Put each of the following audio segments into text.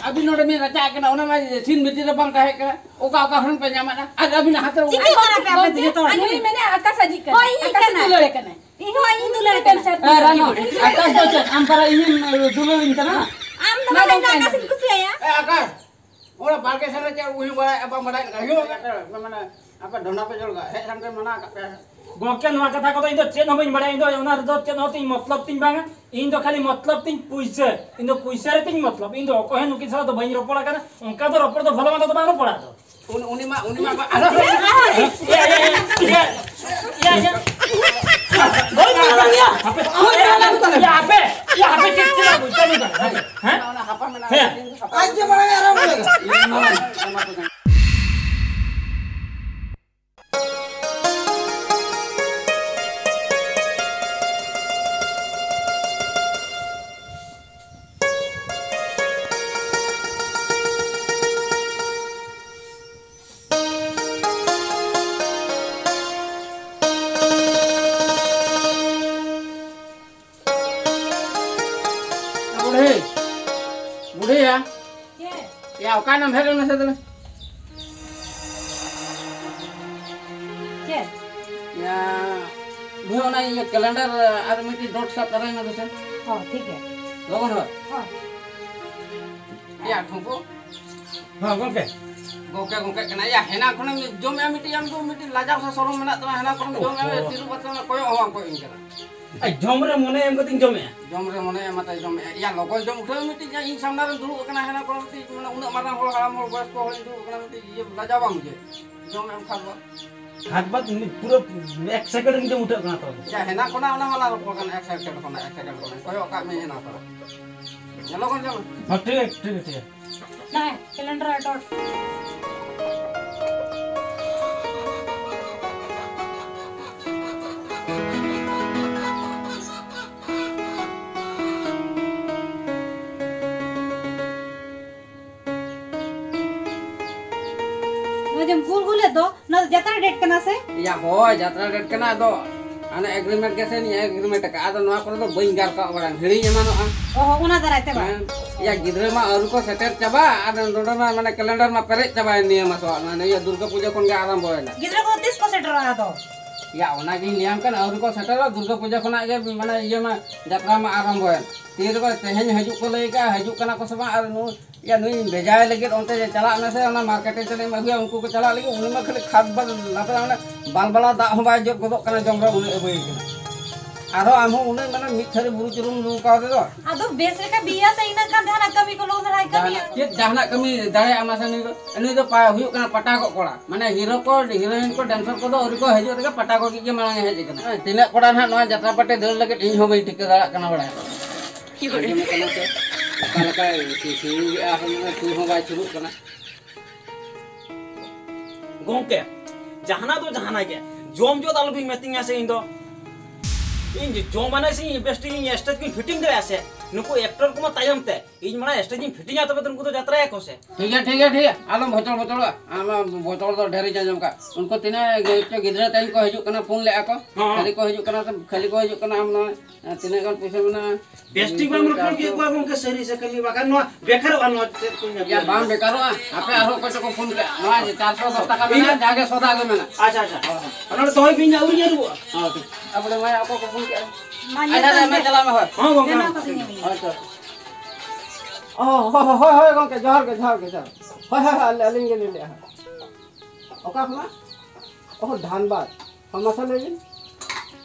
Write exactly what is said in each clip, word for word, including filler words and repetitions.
ᱟᱹᱵᱤᱱ ᱱᱚᱰᱮ ᱵᱤᱱ ᱨᱟᱪᱟᱜ ᱠᱟᱱᱟ, ᱚᱱᱟ ᱢᱟ ᱥᱤᱱ ᱵᱷᱤᱛᱤᱨ ᱨᱮ ᱵᱟᱝ ᱛᱟᱦᱮᱸ ᱠᱟᱱᱟ, ᱚᱠᱟ ᱚᱠᱟ ᱠᱷᱚᱱ ᱯᱮ ᱧᱟᱢ ᱮᱫᱟ? ᱟᱨ ᱟᱹᱵᱤᱱᱟᱜ ᱦᱟᱛ ᱨᱮ ᱪᱤᱠᱟᱹ ᱠᱟᱱᱟ ᱯᱮ ᱟᱯᱮ ᱫᱚ ᱡᱚᱛᱚ ᱦᱚᱲ? ᱟᱹᱞᱤᱧ ᱢᱮᱱᱮᱫ ᱟᱠᱟᱥ ᱟᱡᱤᱡ ᱠᱟᱱᱟᱭ᱾ ᱦᱳᱭ, ᱤᱧ ᱟᱠᱟᱥ ᱠᱟᱱᱟᱭ᱾ ᱫᱩᱞᱟᱹᱲ ᱠᱟᱱᱟᱭ᱾ ᱤᱧ ᱦᱚᱸ ᱤᱧ ᱫᱩᱞᱟᱹᱲ ᱠᱟᱱᱟ᱾ ᱮ, ᱨᱟᱱᱩ, ᱟᱠᱟᱥ ᱫᱚ ᱪᱮᱫ? ᱟᱢ ᱯᱟᱨᱟ ᱤᱧᱮᱢ, ᱮ, ᱫᱩᱞᱟᱹᱲᱤᱧ ᱠᱟᱱᱟ? ᱟᱢ ᱫᱚ ᱢᱟ ᱵᱟᱝ ᱜᱚᱝᱠᱮ᱾ ᱟᱠᱟᱥ ᱤᱧ ᱠᱩᱥᱤᱭᱟᱭᱟ᱾ ᱮ, ᱟᱠᱟᱥ, ᱚᱱᱟ ᱵᱟᱲᱜᱮ ᱥᱮᱱ ᱨᱮ ᱪᱮᱫ ᱩᱭᱩ ᱵᱟᱲᱟᱭ, ᱵᱟᱢ ᱵᱟᱲᱟᱭ ᱠᱟᱱᱟ? ᱦᱤᱡᱩᱜ ᱢᱮ, ᱢᱟᱱᱮ, ᱟᱯᱮ ᱰᱷᱚᱸᱰᱟ ᱯᱮ ᱡᱚᱞ ᱠᱟᱜᱼᱟ᱾ ᱦᱮᱡ ᱞᱮᱱ ᱯᱮ, ᱢᱟᱱᱟ ᱟᱠᱟᱫ ᱯᱮᱭᱟ᱾ ᱜᱚᱝᱠᱮ, ᱱᱚᱣᱟ ᱠᱟᱛᱷᱟ ᱠᱚᱫᱚ ᱤᱧ ᱫᱚ ᱪᱮᱫ ᱦᱚᱸ ᱵᱟᱹᱧ ᱵᱟᱲᱟᱭᱟ᱾ ᱤᱧ ᱫᱚ ᱚᱱᱟ ᱨᱮᱫᱚ ᱪᱮᱫ ᱦᱚᱸ ᱛᱤᱧ ᱢᱚᱛᱞᱚᱵ ᱛᱤᱧ ᱵᱟᱝᱟ᱾ ᱤᱧ ᱫᱚ ᱠᱷᱟᱹᱞᱤ ᱢᱚᱛᱞᱚᱵ ᱛᱤᱧ ᱯᱩᱭᱥᱟᱹ᱾ ᱤᱧ ᱫᱚ ᱯᱩᱭᱥᱟᱹ ᱨᱮ ᱛᱤᱧ ᱢᱚᱛᱞᱚᱵ᱾ ᱤᱧ ᱫᱚ ᱚᱠᱚᱭ ᱦᱚᱸ ᱱᱩᱠᱤᱱ ᱥᱟᱞᱟᱜ ᱫᱚ ᱵᱟᱹᱧ ᱨᱚᱯᱚᱲ ᱟᱠᱟᱱᱟ᱾ ᱚᱱᱠᱟ ᱫᱚ ᱨᱚᱯᱚᱲ ᱫᱚ ᱵᱷᱟᱞᱚ ᱢᱚᱱᱫᱚ ᱫᱚ ᱵᱟᱝ ᱨᱚᱯᱚᱲᱟ ᱫᱚ᱾ ᱩᱱᱤ, ᱩᱱᱤ ᱢᱟ, ᱩᱱᱤ ᱢᱟ ᱵᱟ-, ᱟᱞᱚ ᱨᱚᱲ᱾ ᱤᱭᱟᱹ, ᱤᱭᱟᱹ, ᱤᱭᱟᱹ, ᱤᱭᱟᱹ, ᱤᱭᱟᱹ᱾ ᱵᱟᱹᱧ ᱵᱩᱡᱷᱟᱹᱣ ᱜᱮᱭᱟ᱾ ᱦᱟᱯᱮ, ᱦᱟᱯᱮ, ᱦᱟᱯᱮ, ᱦᱟᱯᱮ, ᱪᱮᱫ, ᱪᱮᱫ ᱵᱩᱡᱷᱟᱹᱣ ᱜᱮᱭᱟ? ᱦᱮᱸ? ᱚᱱᱟ ᱦᱟᱯᱟ ᱢᱮᱱᱟᱜᱼᱟ᱾ ᱦᱮᱸ᱾ ᱟᱡ ᱜᱮ ᱵᱟᱲᱟᱭᱟ ᱟᱨ ᱟᱢ ᱵᱟᱲᱟᱭᱟ᱾ ᱤᱧ ᱢᱟ ᱚᱱᱟ ᱠᱚ ᱡᱟᱱ- ᱵᱩᱰᱷᱤ, ᱵᱩᱰᱷᱤᱭᱟ᱾ ᱪᱮᱫ? ᱭᱟ, ᱚᱠᱟᱭᱮᱱᱟᱢ? ᱦᱮᱡ ᱞᱮᱱ ᱢᱮᱥᱮ ᱫᱮᱞᱟ᱾ ᱪᱮᱫ? ᱭᱟ, ᱵᱩᱰᱷᱤ, ᱚᱱᱟ ᱤᱭᱟᱹ calendar ᱟᱨ ᱢᱤᱫᱴᱤᱡ dot ᱥᱟᱵ ᱛᱟᱨᱟᱭ ᱢᱮ ᱫᱮᱥᱮ᱾ ᱦᱚᱸ, ᱴᱷᱤᱠ ᱜᱮᱭᱟ᱾ ᱞᱚᱜᱚᱱ ᱦᱚᱸ᱾ ᱦᱚᱸ᱾ ᱭᱟ, ᱴᱷᱩᱝᱠᱩ᱾ ᱦᱚᱸ, ᱜᱚᱢᱠᱮ᱾ ᱜᱚᱢᱠᱮ, ᱜᱚᱢᱠᱮ ᱠᱟᱱᱟ᱾ ᱭᱟ, ᱦᱮᱱᱟ ᱠᱷᱚᱱᱮᱢ ᱡᱚᱢᱮᱜᱼᱟ ᱢᱤᱫᱴᱤᱡ, ᱟᱢ ᱫᱚ ᱢᱤᱫᱴᱤᱡ ᱞᱟᱡᱟᱣ ᱥᱮ ᱥᱚᱨᱚᱢ ᱢᱮᱱᱟᱜ ᱛᱟᱢᱟ, ᱦᱮᱱᱟ ᱠᱷᱚᱱᱮᱢ ᱡᱚᱢᱮᱜᱼᱟ, ᱚᱦᱚ᱾ ᱛᱤᱨᱩᱵ ᱠᱟᱛᱮ ᱚᱱᱟ ᱠᱚᱭᱚᱜ ᱦᱚᱸ ᱵᱟᱢ ᱠᱚᱭᱚᱜ ᱟᱹᱧ ᱠᱟᱱᱟ᱾ ᱟᱡ ᱡᱚᱢ ᱨᱮ ᱢᱚᱱᱮ ᱮᱢ ᱠᱟᱛᱮᱧ ᱡᱚᱢᱮᱜᱼᱟ᱾ ᱡᱚᱢ ᱨᱮ ᱢᱚᱱᱮ ᱮᱢ ᱠᱟᱛᱮ ᱡᱚᱢᱮᱜᱼᱟ᱾ ᱭᱟ, ᱞᱚᱜᱚᱱ ᱡᱚᱢ ᱩᱴᱷᱟᱹᱣ ᱢᱤᱫᱴᱤᱡ, ᱭᱟ, ᱤᱧ ᱥᱟᱢᱱᱟ ᱨᱮᱢ ᱫᱩᱲᱩᱵ ᱟᱠᱟᱱᱟ, ᱦᱮᱱᱟ ᱠᱷᱚᱱ ᱢᱤᱫᱴᱤᱡ, ᱢᱟᱱᱮ, ᱩᱱᱟᱹᱜ ᱢᱟᱨᱟᱝ ᱦᱚᱲ, ᱦᱟᱲᱟᱢ ᱦᱚᱲ, ᱵᱚᱭᱚᱥᱠᱚ ᱦᱚᱲᱤᱧ ᱫᱩᱲᱩᱵ ᱟᱠᱟᱱᱟ, ᱢᱤᱫᱴᱤᱡ ᱤᱭᱟᱹ ᱞᱟᱡᱟᱣ ᱵᱟᱢ ᱵᱩᱡᱷᱟᱹᱣᱟ? ᱡᱚᱢ ᱮᱢ ᱠᱷᱟᱱ ᱫᱚ᱾ ᱦᱟᱛ ᱵᱟᱫ ᱢᱤᱫ ᱯᱩᱨᱟᱹ ᱮᱠ ᱥᱮᱠᱮᱱᱰ ᱨᱮᱜᱮ ᱡᱚᱢ ᱩᱴᱷᱟᱹᱜ ᱠᱟᱱᱟ ᱛᱚ᱾ ᱭᱟ, ᱦᱮᱱᱟ ᱠᱷᱚᱱᱟᱜ ᱚᱱᱟ ᱢᱟ ᱞᱟᱝ ᱨᱚᱯᱚᱲ ᱠᱟᱱᱟ, ᱮᱠ ᱥᱮᱠᱮᱱᱰ ᱠᱷᱚᱱᱟᱜ, ᱮᱠ ᱥᱮᱠᱮᱱᱰ ᱠᱷᱚᱱᱟᱜ᱾ ᱠᱚᱭᱚᱜ ᱠᱟᱜ ᱢᱮ ᱦᱮᱱᱟ ᱠᱷᱚᱱᱟᱜ᱾ ᱧᱮᱞᱚᱜ ᱠᱟᱱ ᱜᱮᱭᱟ ᱢᱟ᱾ ᱦᱚᱸ, ᱴᱷᱤᱠ, ᱴᱷᱤᱠ, ᱴᱷᱤᱠ᱾ ᱱᱟᱭ, calendar ᱟᱴᱚᱴ᱾ ᱜᱩᱞ ᱜᱩᱞᱮᱫ ᱫᱚ, ᱱᱚᱣᱟ ᱫᱚ ᱡᱟᱛᱨᱟ ᱰᱮᱴ ᱠᱟᱱᱟ ᱥᱮ? ᱭᱟ ᱦᱳᱭ, ᱡᱟᱛᱨᱟ ᱰᱮᱴ ᱠᱟᱱᱟ, ᱟᱫᱚ ᱦᱟᱱᱮ ᱮᱜᱽᱨᱤᱢᱮᱱᱴ ᱜᱮᱥᱮ ᱱᱤᱭᱟᱹ ᱮᱜᱽᱨᱤᱢᱮᱱᱴ ᱟᱠᱟᱫ, ᱟᱫᱚ ᱱᱚᱣᱟ ᱠᱚᱨᱮ ᱫᱚ ᱵᱟᱹᱧ ᱜᱟᱨᱠᱟᱣ ᱵᱟᱲᱟᱭᱟ, ᱦᱤᱲᱤᱧ ᱮᱢᱟᱱᱚᱜᱼᱟ᱾ ᱚ, ᱚᱱᱟ ᱫᱟᱨᱟᱭ ᱛᱮ ᱵᱟᱝ? ᱦᱮᱸ, ᱭᱟ ᱜᱤᱫᱽᱨᱟᱹ ᱢᱟ ᱟᱹᱣᱨᱤ ᱠᱚ ᱥᱮᱴᱮᱨ ᱪᱟᱵᱟ, ᱟᱨ ᱱᱚᱰᱮ ᱢᱟ ᱢᱟᱱᱮ ᱠᱮᱞᱮᱱᱰᱟᱨ ᱢᱟ ᱯᱮᱨᱮᱡ ᱪᱟᱵᱟᱭᱮᱱ ᱱᱤᱭᱟᱹ ᱢᱟᱥ, ᱱᱤᱭᱟᱹ ᱫᱩᱨᱜᱟᱹ ᱯᱩᱡᱟᱹ ᱠᱷᱚᱱ ᱜᱮ ᱟᱨᱟᱢᱵᱚᱭᱮᱱᱟ᱾ ᱜᱤᱫᱽᱨᱟᱹ ᱠᱚ ᱛᱤᱥ ᱠᱚ ᱥᱮᱴᱮᱨᱚᱜᱼᱟ ᱟᱫᱚ? ᱭᱟ ᱚᱱᱟᱜᱤᱧ ᱞᱟᱹᱭᱟᱢ ᱠᱟᱱᱟ, ᱟᱹᱣᱨᱤ ᱠᱚ ᱥᱮᱴᱮᱨᱚᱜᱼᱟ, ᱫᱩᱨᱜᱟᱹ ᱯᱩᱡᱟᱹ ᱠᱷᱚᱱᱟᱜ ᱜᱮ ᱢᱟᱱᱮ ᱤᱭᱟᱹ ᱢᱟ ᱡᱟᱛᱨᱟ ᱢᱟ ᱟᱨᱟᱢᱵᱚᱭᱮᱱ᱾ ᱛᱤ ᱨᱮᱠᱚ ᱛᱮᱦᱮᱧ ᱦᱤᱡᱩᱜ ᱠᱚ ᱞᱟᱹᱭ ᱠᱟᱜᱼᱟ, ᱦᱤᱡᱩᱜ ᱠᱟᱱᱟ ᱠᱚ ᱥᱮ ᱵᱟᱝ? ᱟᱨ ᱱᱩᱭ ᱭᱟ, ᱱᱩᱭ ᱵᱷᱮᱡᱟᱭ ᱞᱟᱹᱜᱤᱫ ᱚᱱᱛᱮ ᱪᱟᱞᱟᱜ ᱢᱮᱥᱮ, ᱚᱱᱟ ᱢᱟᱨᱠᱮᱴ ᱨᱮ ᱪᱟᱞᱟᱜ ᱮᱢ ᱟᱹᱜᱩᱭᱟ, ᱩᱱᱠᱩ ᱠᱚ ᱪᱟᱞᱟᱜ ᱞᱟᱹᱜᱤᱫ, ᱩᱱᱤ ᱢᱟ ᱠᱷᱟᱹᱞᱤ ᱠᱷᱟᱫᱽ ᱵᱟᱫᱽ ᱞᱟᱛᱟᱨ ᱚᱱᱟ ᱵᱟᱞᱵᱟᱞᱟ ᱫᱟᱜ ᱦᱚᱸ ᱵᱟᱭ ᱡᱚᱫ ᱜᱚᱫᱚᱜ ᱠᱟᱱᱟ, ᱡᱚᱢ ᱨᱮ ᱩᱱᱟᱹᱜ ᱮ ᱵᱟᱹᱭ ᱠᱟᱱᱟ᱾ ᱟᱨᱦᱚᱸ ᱟᱢ ᱦᱚᱸ ᱩᱱᱟᱹᱜ ᱢᱟᱱᱮ ᱢᱤᱫ ᱛᱷᱟᱹᱨᱤ ᱵᱩᱨᱩ ᱪᱩᱨᱩᱢ ᱞᱩ ᱠᱟᱣᱫᱮ ᱫᱚ᱾ ᱟᱫᱚ ᱵᱮᱥ ᱞᱮᱠᱟ ᱵᱤᱭᱟ ᱥᱮ ᱤᱱᱟᱹᱜ ᱜᱟᱱ ᱡᱟᱦᱟᱱᱟᱜ ᱠᱟᱹᱢᱤ ᱠᱚ ᱞᱚᱜᱚᱱ ᱫᱷᱟᱨᱟᱭ ᱠᱟᱹᱢᱤᱭᱟ᱾ ᱡᱟᱦᱟᱱᱟᱜ, ᱪᱮᱫ ᱡᱟᱦᱟᱱᱟᱜ ᱠᱟᱹᱢᱤ ᱫᱟᱲᱮᱭᱟᱜᱼᱟ ᱢᱟᱥᱮ ᱱᱩᱭ ᱫᱚ? ᱱᱩᱭ ᱫᱚ ᱯᱟ-, ᱦᱩᱭᱩᱜ ᱠᱟᱱᱟ ᱯᱟᱴᱟ ᱠᱚ ᱠᱚᱲᱟ᱾ ᱢᱟᱱᱮ ᱦᱤᱨᱳ ᱠᱚ, ᱦᱤᱨᱳᱭᱤᱱ ᱠᱚ, ᱰᱮᱱᱥᱟᱨ ᱠᱚᱫᱚ ᱟᱹᱣᱨᱤ ᱠᱚ ᱦᱤᱡᱩᱜ ᱨᱮᱜᱮ ᱯᱟᱴᱟ ᱠᱚ ᱜᱮ ᱢᱟᱲᱟᱝ ᱮ ᱦᱮᱡ ᱟᱠᱟᱱᱟ᱾ ᱦᱮᱸ, ᱛᱤᱱᱟᱹᱜ ᱠᱚᱲᱟ ᱱᱟᱦᱟᱜ ᱱᱚᱣᱟ ᱡᱟᱛᱨᱟ ᱯᱟᱴᱤ ᱫᱟᱹᱲ ᱞᱟᱹᱜᱤᱫ ᱤᱧ ᱦᱚᱸ ᱵᱟᱹᱧ ᱴᱷᱤᱠᱟᱹ ᱫᱟᱲᱮᱭᱟᱜ ᱠᱟᱱᱟ ᱵᱟᱲᱟᱭ᱾ ᱟᱸᱡᱚᱢᱮᱫ ᱠᱟᱱᱟ ᱥᱮ? ᱚᱠᱟ ᱞᱮᱠᱟᱭ ᱥᱤ-, ᱥᱤᱨᱤᱧᱮᱜᱼᱟ, ᱦᱚᱲᱢᱚ ᱨᱮ ᱥᱩᱨ ᱦᱚᱸ ᱵᱟᱭ ᱥᱩᱨᱩᱜ ᱠᱟᱱᱟ᱾ ᱜᱚᱝᱠᱮ, ᱡᱟᱦᱟᱱᱟᱜ ᱫᱚ ᱡᱟᱦᱟᱱᱟᱜ ᱜᱮ, ᱡᱚᱢ ᱡᱚ ᱫᱚ ᱟᱞᱚᱵᱤᱱ ᱢᱮᱛᱟᱹᱧᱟ ᱥᱮ ᱤᱧ ᱫᱚ᱾ ᱤᱧ ᱡᱚᱢ ᱢᱟᱱᱮ ᱥᱮ ᱤᱧ ᱵᱮᱥ ᱴᱷᱤᱠ ᱤᱧ ᱥᱴᱮᱡᱽ ᱠᱚᱧ ᱯᱷᱤᱴᱤᱝ ᱫᱟᱲᱮᱭᱟᱜᱼᱟ ᱥᱮ? ᱱᱩᱠᱩ ᱮᱠᱴᱚᱨ ᱠᱚᱢᱟ ᱛᱟᱭᱚᱢ ᱛᱮ, ᱤᱧ ᱢᱟᱲᱟᱝ ᱥᱴᱮᱡᱽ ᱤᱧ ᱯᱷᱤᱴᱤᱝᱟ, ᱛᱚᱵᱮ ᱛᱚ ᱱᱩᱠᱩ ᱫᱚ ᱡᱟᱛᱨᱟᱭᱟᱠᱚ ᱥᱮ᱾ ᱴᱷᱤᱠ ᱜᱮᱭᱟ, ᱴᱷᱤᱠ ᱜᱮᱭᱟ, ᱴᱷᱤᱠ ᱜᱮᱭᱟ, ᱟᱞᱚᱢ ᱵᱚᱪᱚᱲ ᱵᱚᱪᱚᱲᱚᱜᱼᱟ᱾ ᱟᱢᱟᱜ ᱵᱚᱪᱚᱲ ᱫᱚ ᱰᱷᱮᱨᱤᱧ ᱟᱸᱡᱚᱢ ᱠᱟᱜ᱾ ᱩᱱᱠᱩ ᱛᱤᱱᱟᱹᱜ ᱜᱤᱫᱽᱨᱟᱹ ᱛᱟᱦᱮᱸ ᱠᱚ ᱦᱤᱡᱩᱜ ᱠᱟᱱᱟ, ᱯᱷᱳᱱ ᱞᱮᱜᱼᱟ ᱠᱚ, ᱦᱚᱸ᱾ ᱠᱷᱟᱹᱞᱤ ᱠᱚ ᱦᱤᱡᱩᱜ ᱠᱟᱱᱟ, ᱠᱷᱟᱹᱞᱤ ᱠᱚ ᱦᱤᱡᱩᱜ ᱠᱟᱱᱟ, ᱟᱢ ᱱᱚᱣᱟ ᱛᱤᱱᱟᱹᱜ ᱜᱟᱱ ᱯᱚᱭᱥᱟ ᱢᱮᱱᱟᱜᱼᱟ? ᱵᱮᱥ ᱴᱷᱤᱠ ᱵᱟᱢ ᱨᱚᱯᱚᱲ ᱠᱮᱫ ᱠᱚᱣᱟ ᱜᱚᱝᱠᱮ, ᱥᱟᱹᱨᱤ ᱥᱮ ᱠᱷᱟᱹᱞᱤ? ᱵᱟᱠᱷᱟᱱ ᱱᱚᱣᱟ ᱵᱮᱠᱟᱨᱚᱜᱼᱟ, ᱱᱚᱣᱟ ᱪᱮᱫ ᱠᱚ ᱧᱟᱢ ᱭᱟ, ᱵᱟᱝ ᱵᱮᱠᱟᱨᱚᱜᱼᱟ᱾ ᱟᱯᱮ ᱟᱨᱦᱚᱸ ᱚᱠᱚᱭ ᱪᱚᱠᱚ ᱯᱷᱳᱱ ᱠᱮᱫ, ᱱᱚᱣᱟ ᱡᱮ ᱪᱟᱨᱥᱚ ᱫᱚᱥ ᱴᱟᱠᱟ ᱢᱮᱱᱟᱜᱼᱟ, ᱡᱟᱜᱮ ᱥᱚᱫᱟ ᱜᱮ ᱢᱮᱱᱟᱜᱼᱟ᱾ ᱟᱪᱪᱷᱟ, ᱟᱪᱪᱷᱟ᱾ ᱦᱳᱭ, ᱦᱳᱭ᱾ ᱚᱱᱟ ᱫᱚ ᱫᱚᱦᱚᱭ ᱵᱤᱱ, ᱟᱹᱣᱨᱤ ᱧᱮᱞᱚᱜᱼᱟ᱾ ᱦᱳᱭ, ᱴᱷᱤᱠ᱾ ᱛᱟᱯᱚᱨᱮ ᱢᱟ ᱚᱠᱚᱭ ᱠᱚ ᱯᱷᱳᱱ ᱠᱮᱫᱼᱟ? ᱢᱟ ᱟᱪᱪᱷᱟ, ᱧᱮᱞ ᱟᱪᱪᱷᱟ, ᱠᱟᱜ ᱢᱟ ᱜᱮ᱾ ᱪᱟᱞᱟᱜ ᱢᱮ, ᱦᱳᱭ᱾ ᱦᱚᱸ, ᱜᱚᱝᱠᱮ, ᱮᱱᱟᱝ ᱦᱚᱸ᱾ ᱠᱷᱚᱱ ᱧᱮᱞ ᱢᱮ᱾ ᱦᱳᱭ, ᱛᱚ᱾ ᱚ, ᱦᱳᱭ, ᱦᱳᱭ, ᱦᱳᱭ, ᱜᱚᱝᱠᱮ, ᱡᱚᱦᱟᱨ ᱜᱮ, ᱡᱚᱦᱟᱨ ᱜᱮ, ᱡᱚᱦᱟᱨ᱾ ᱦᱳᱭ, ᱦᱳᱭ, ᱦᱳᱭ, ᱟᱹᱞᱤᱧ ᱜᱮᱞᱤᱧ ᱞᱟᱹᱭᱮᱫᱼᱟ ᱦᱟᱸᱜ᱾ ᱚᱠᱟ ᱠᱷᱚᱱᱟᱜ? ᱚ, ᱫᱷᱟᱱᱵᱟᱫᱽ᱾ ᱦᱚᱸ, ᱢᱟᱥᱮ ᱞᱟᱹᱭ ᱵᱤᱱ᱾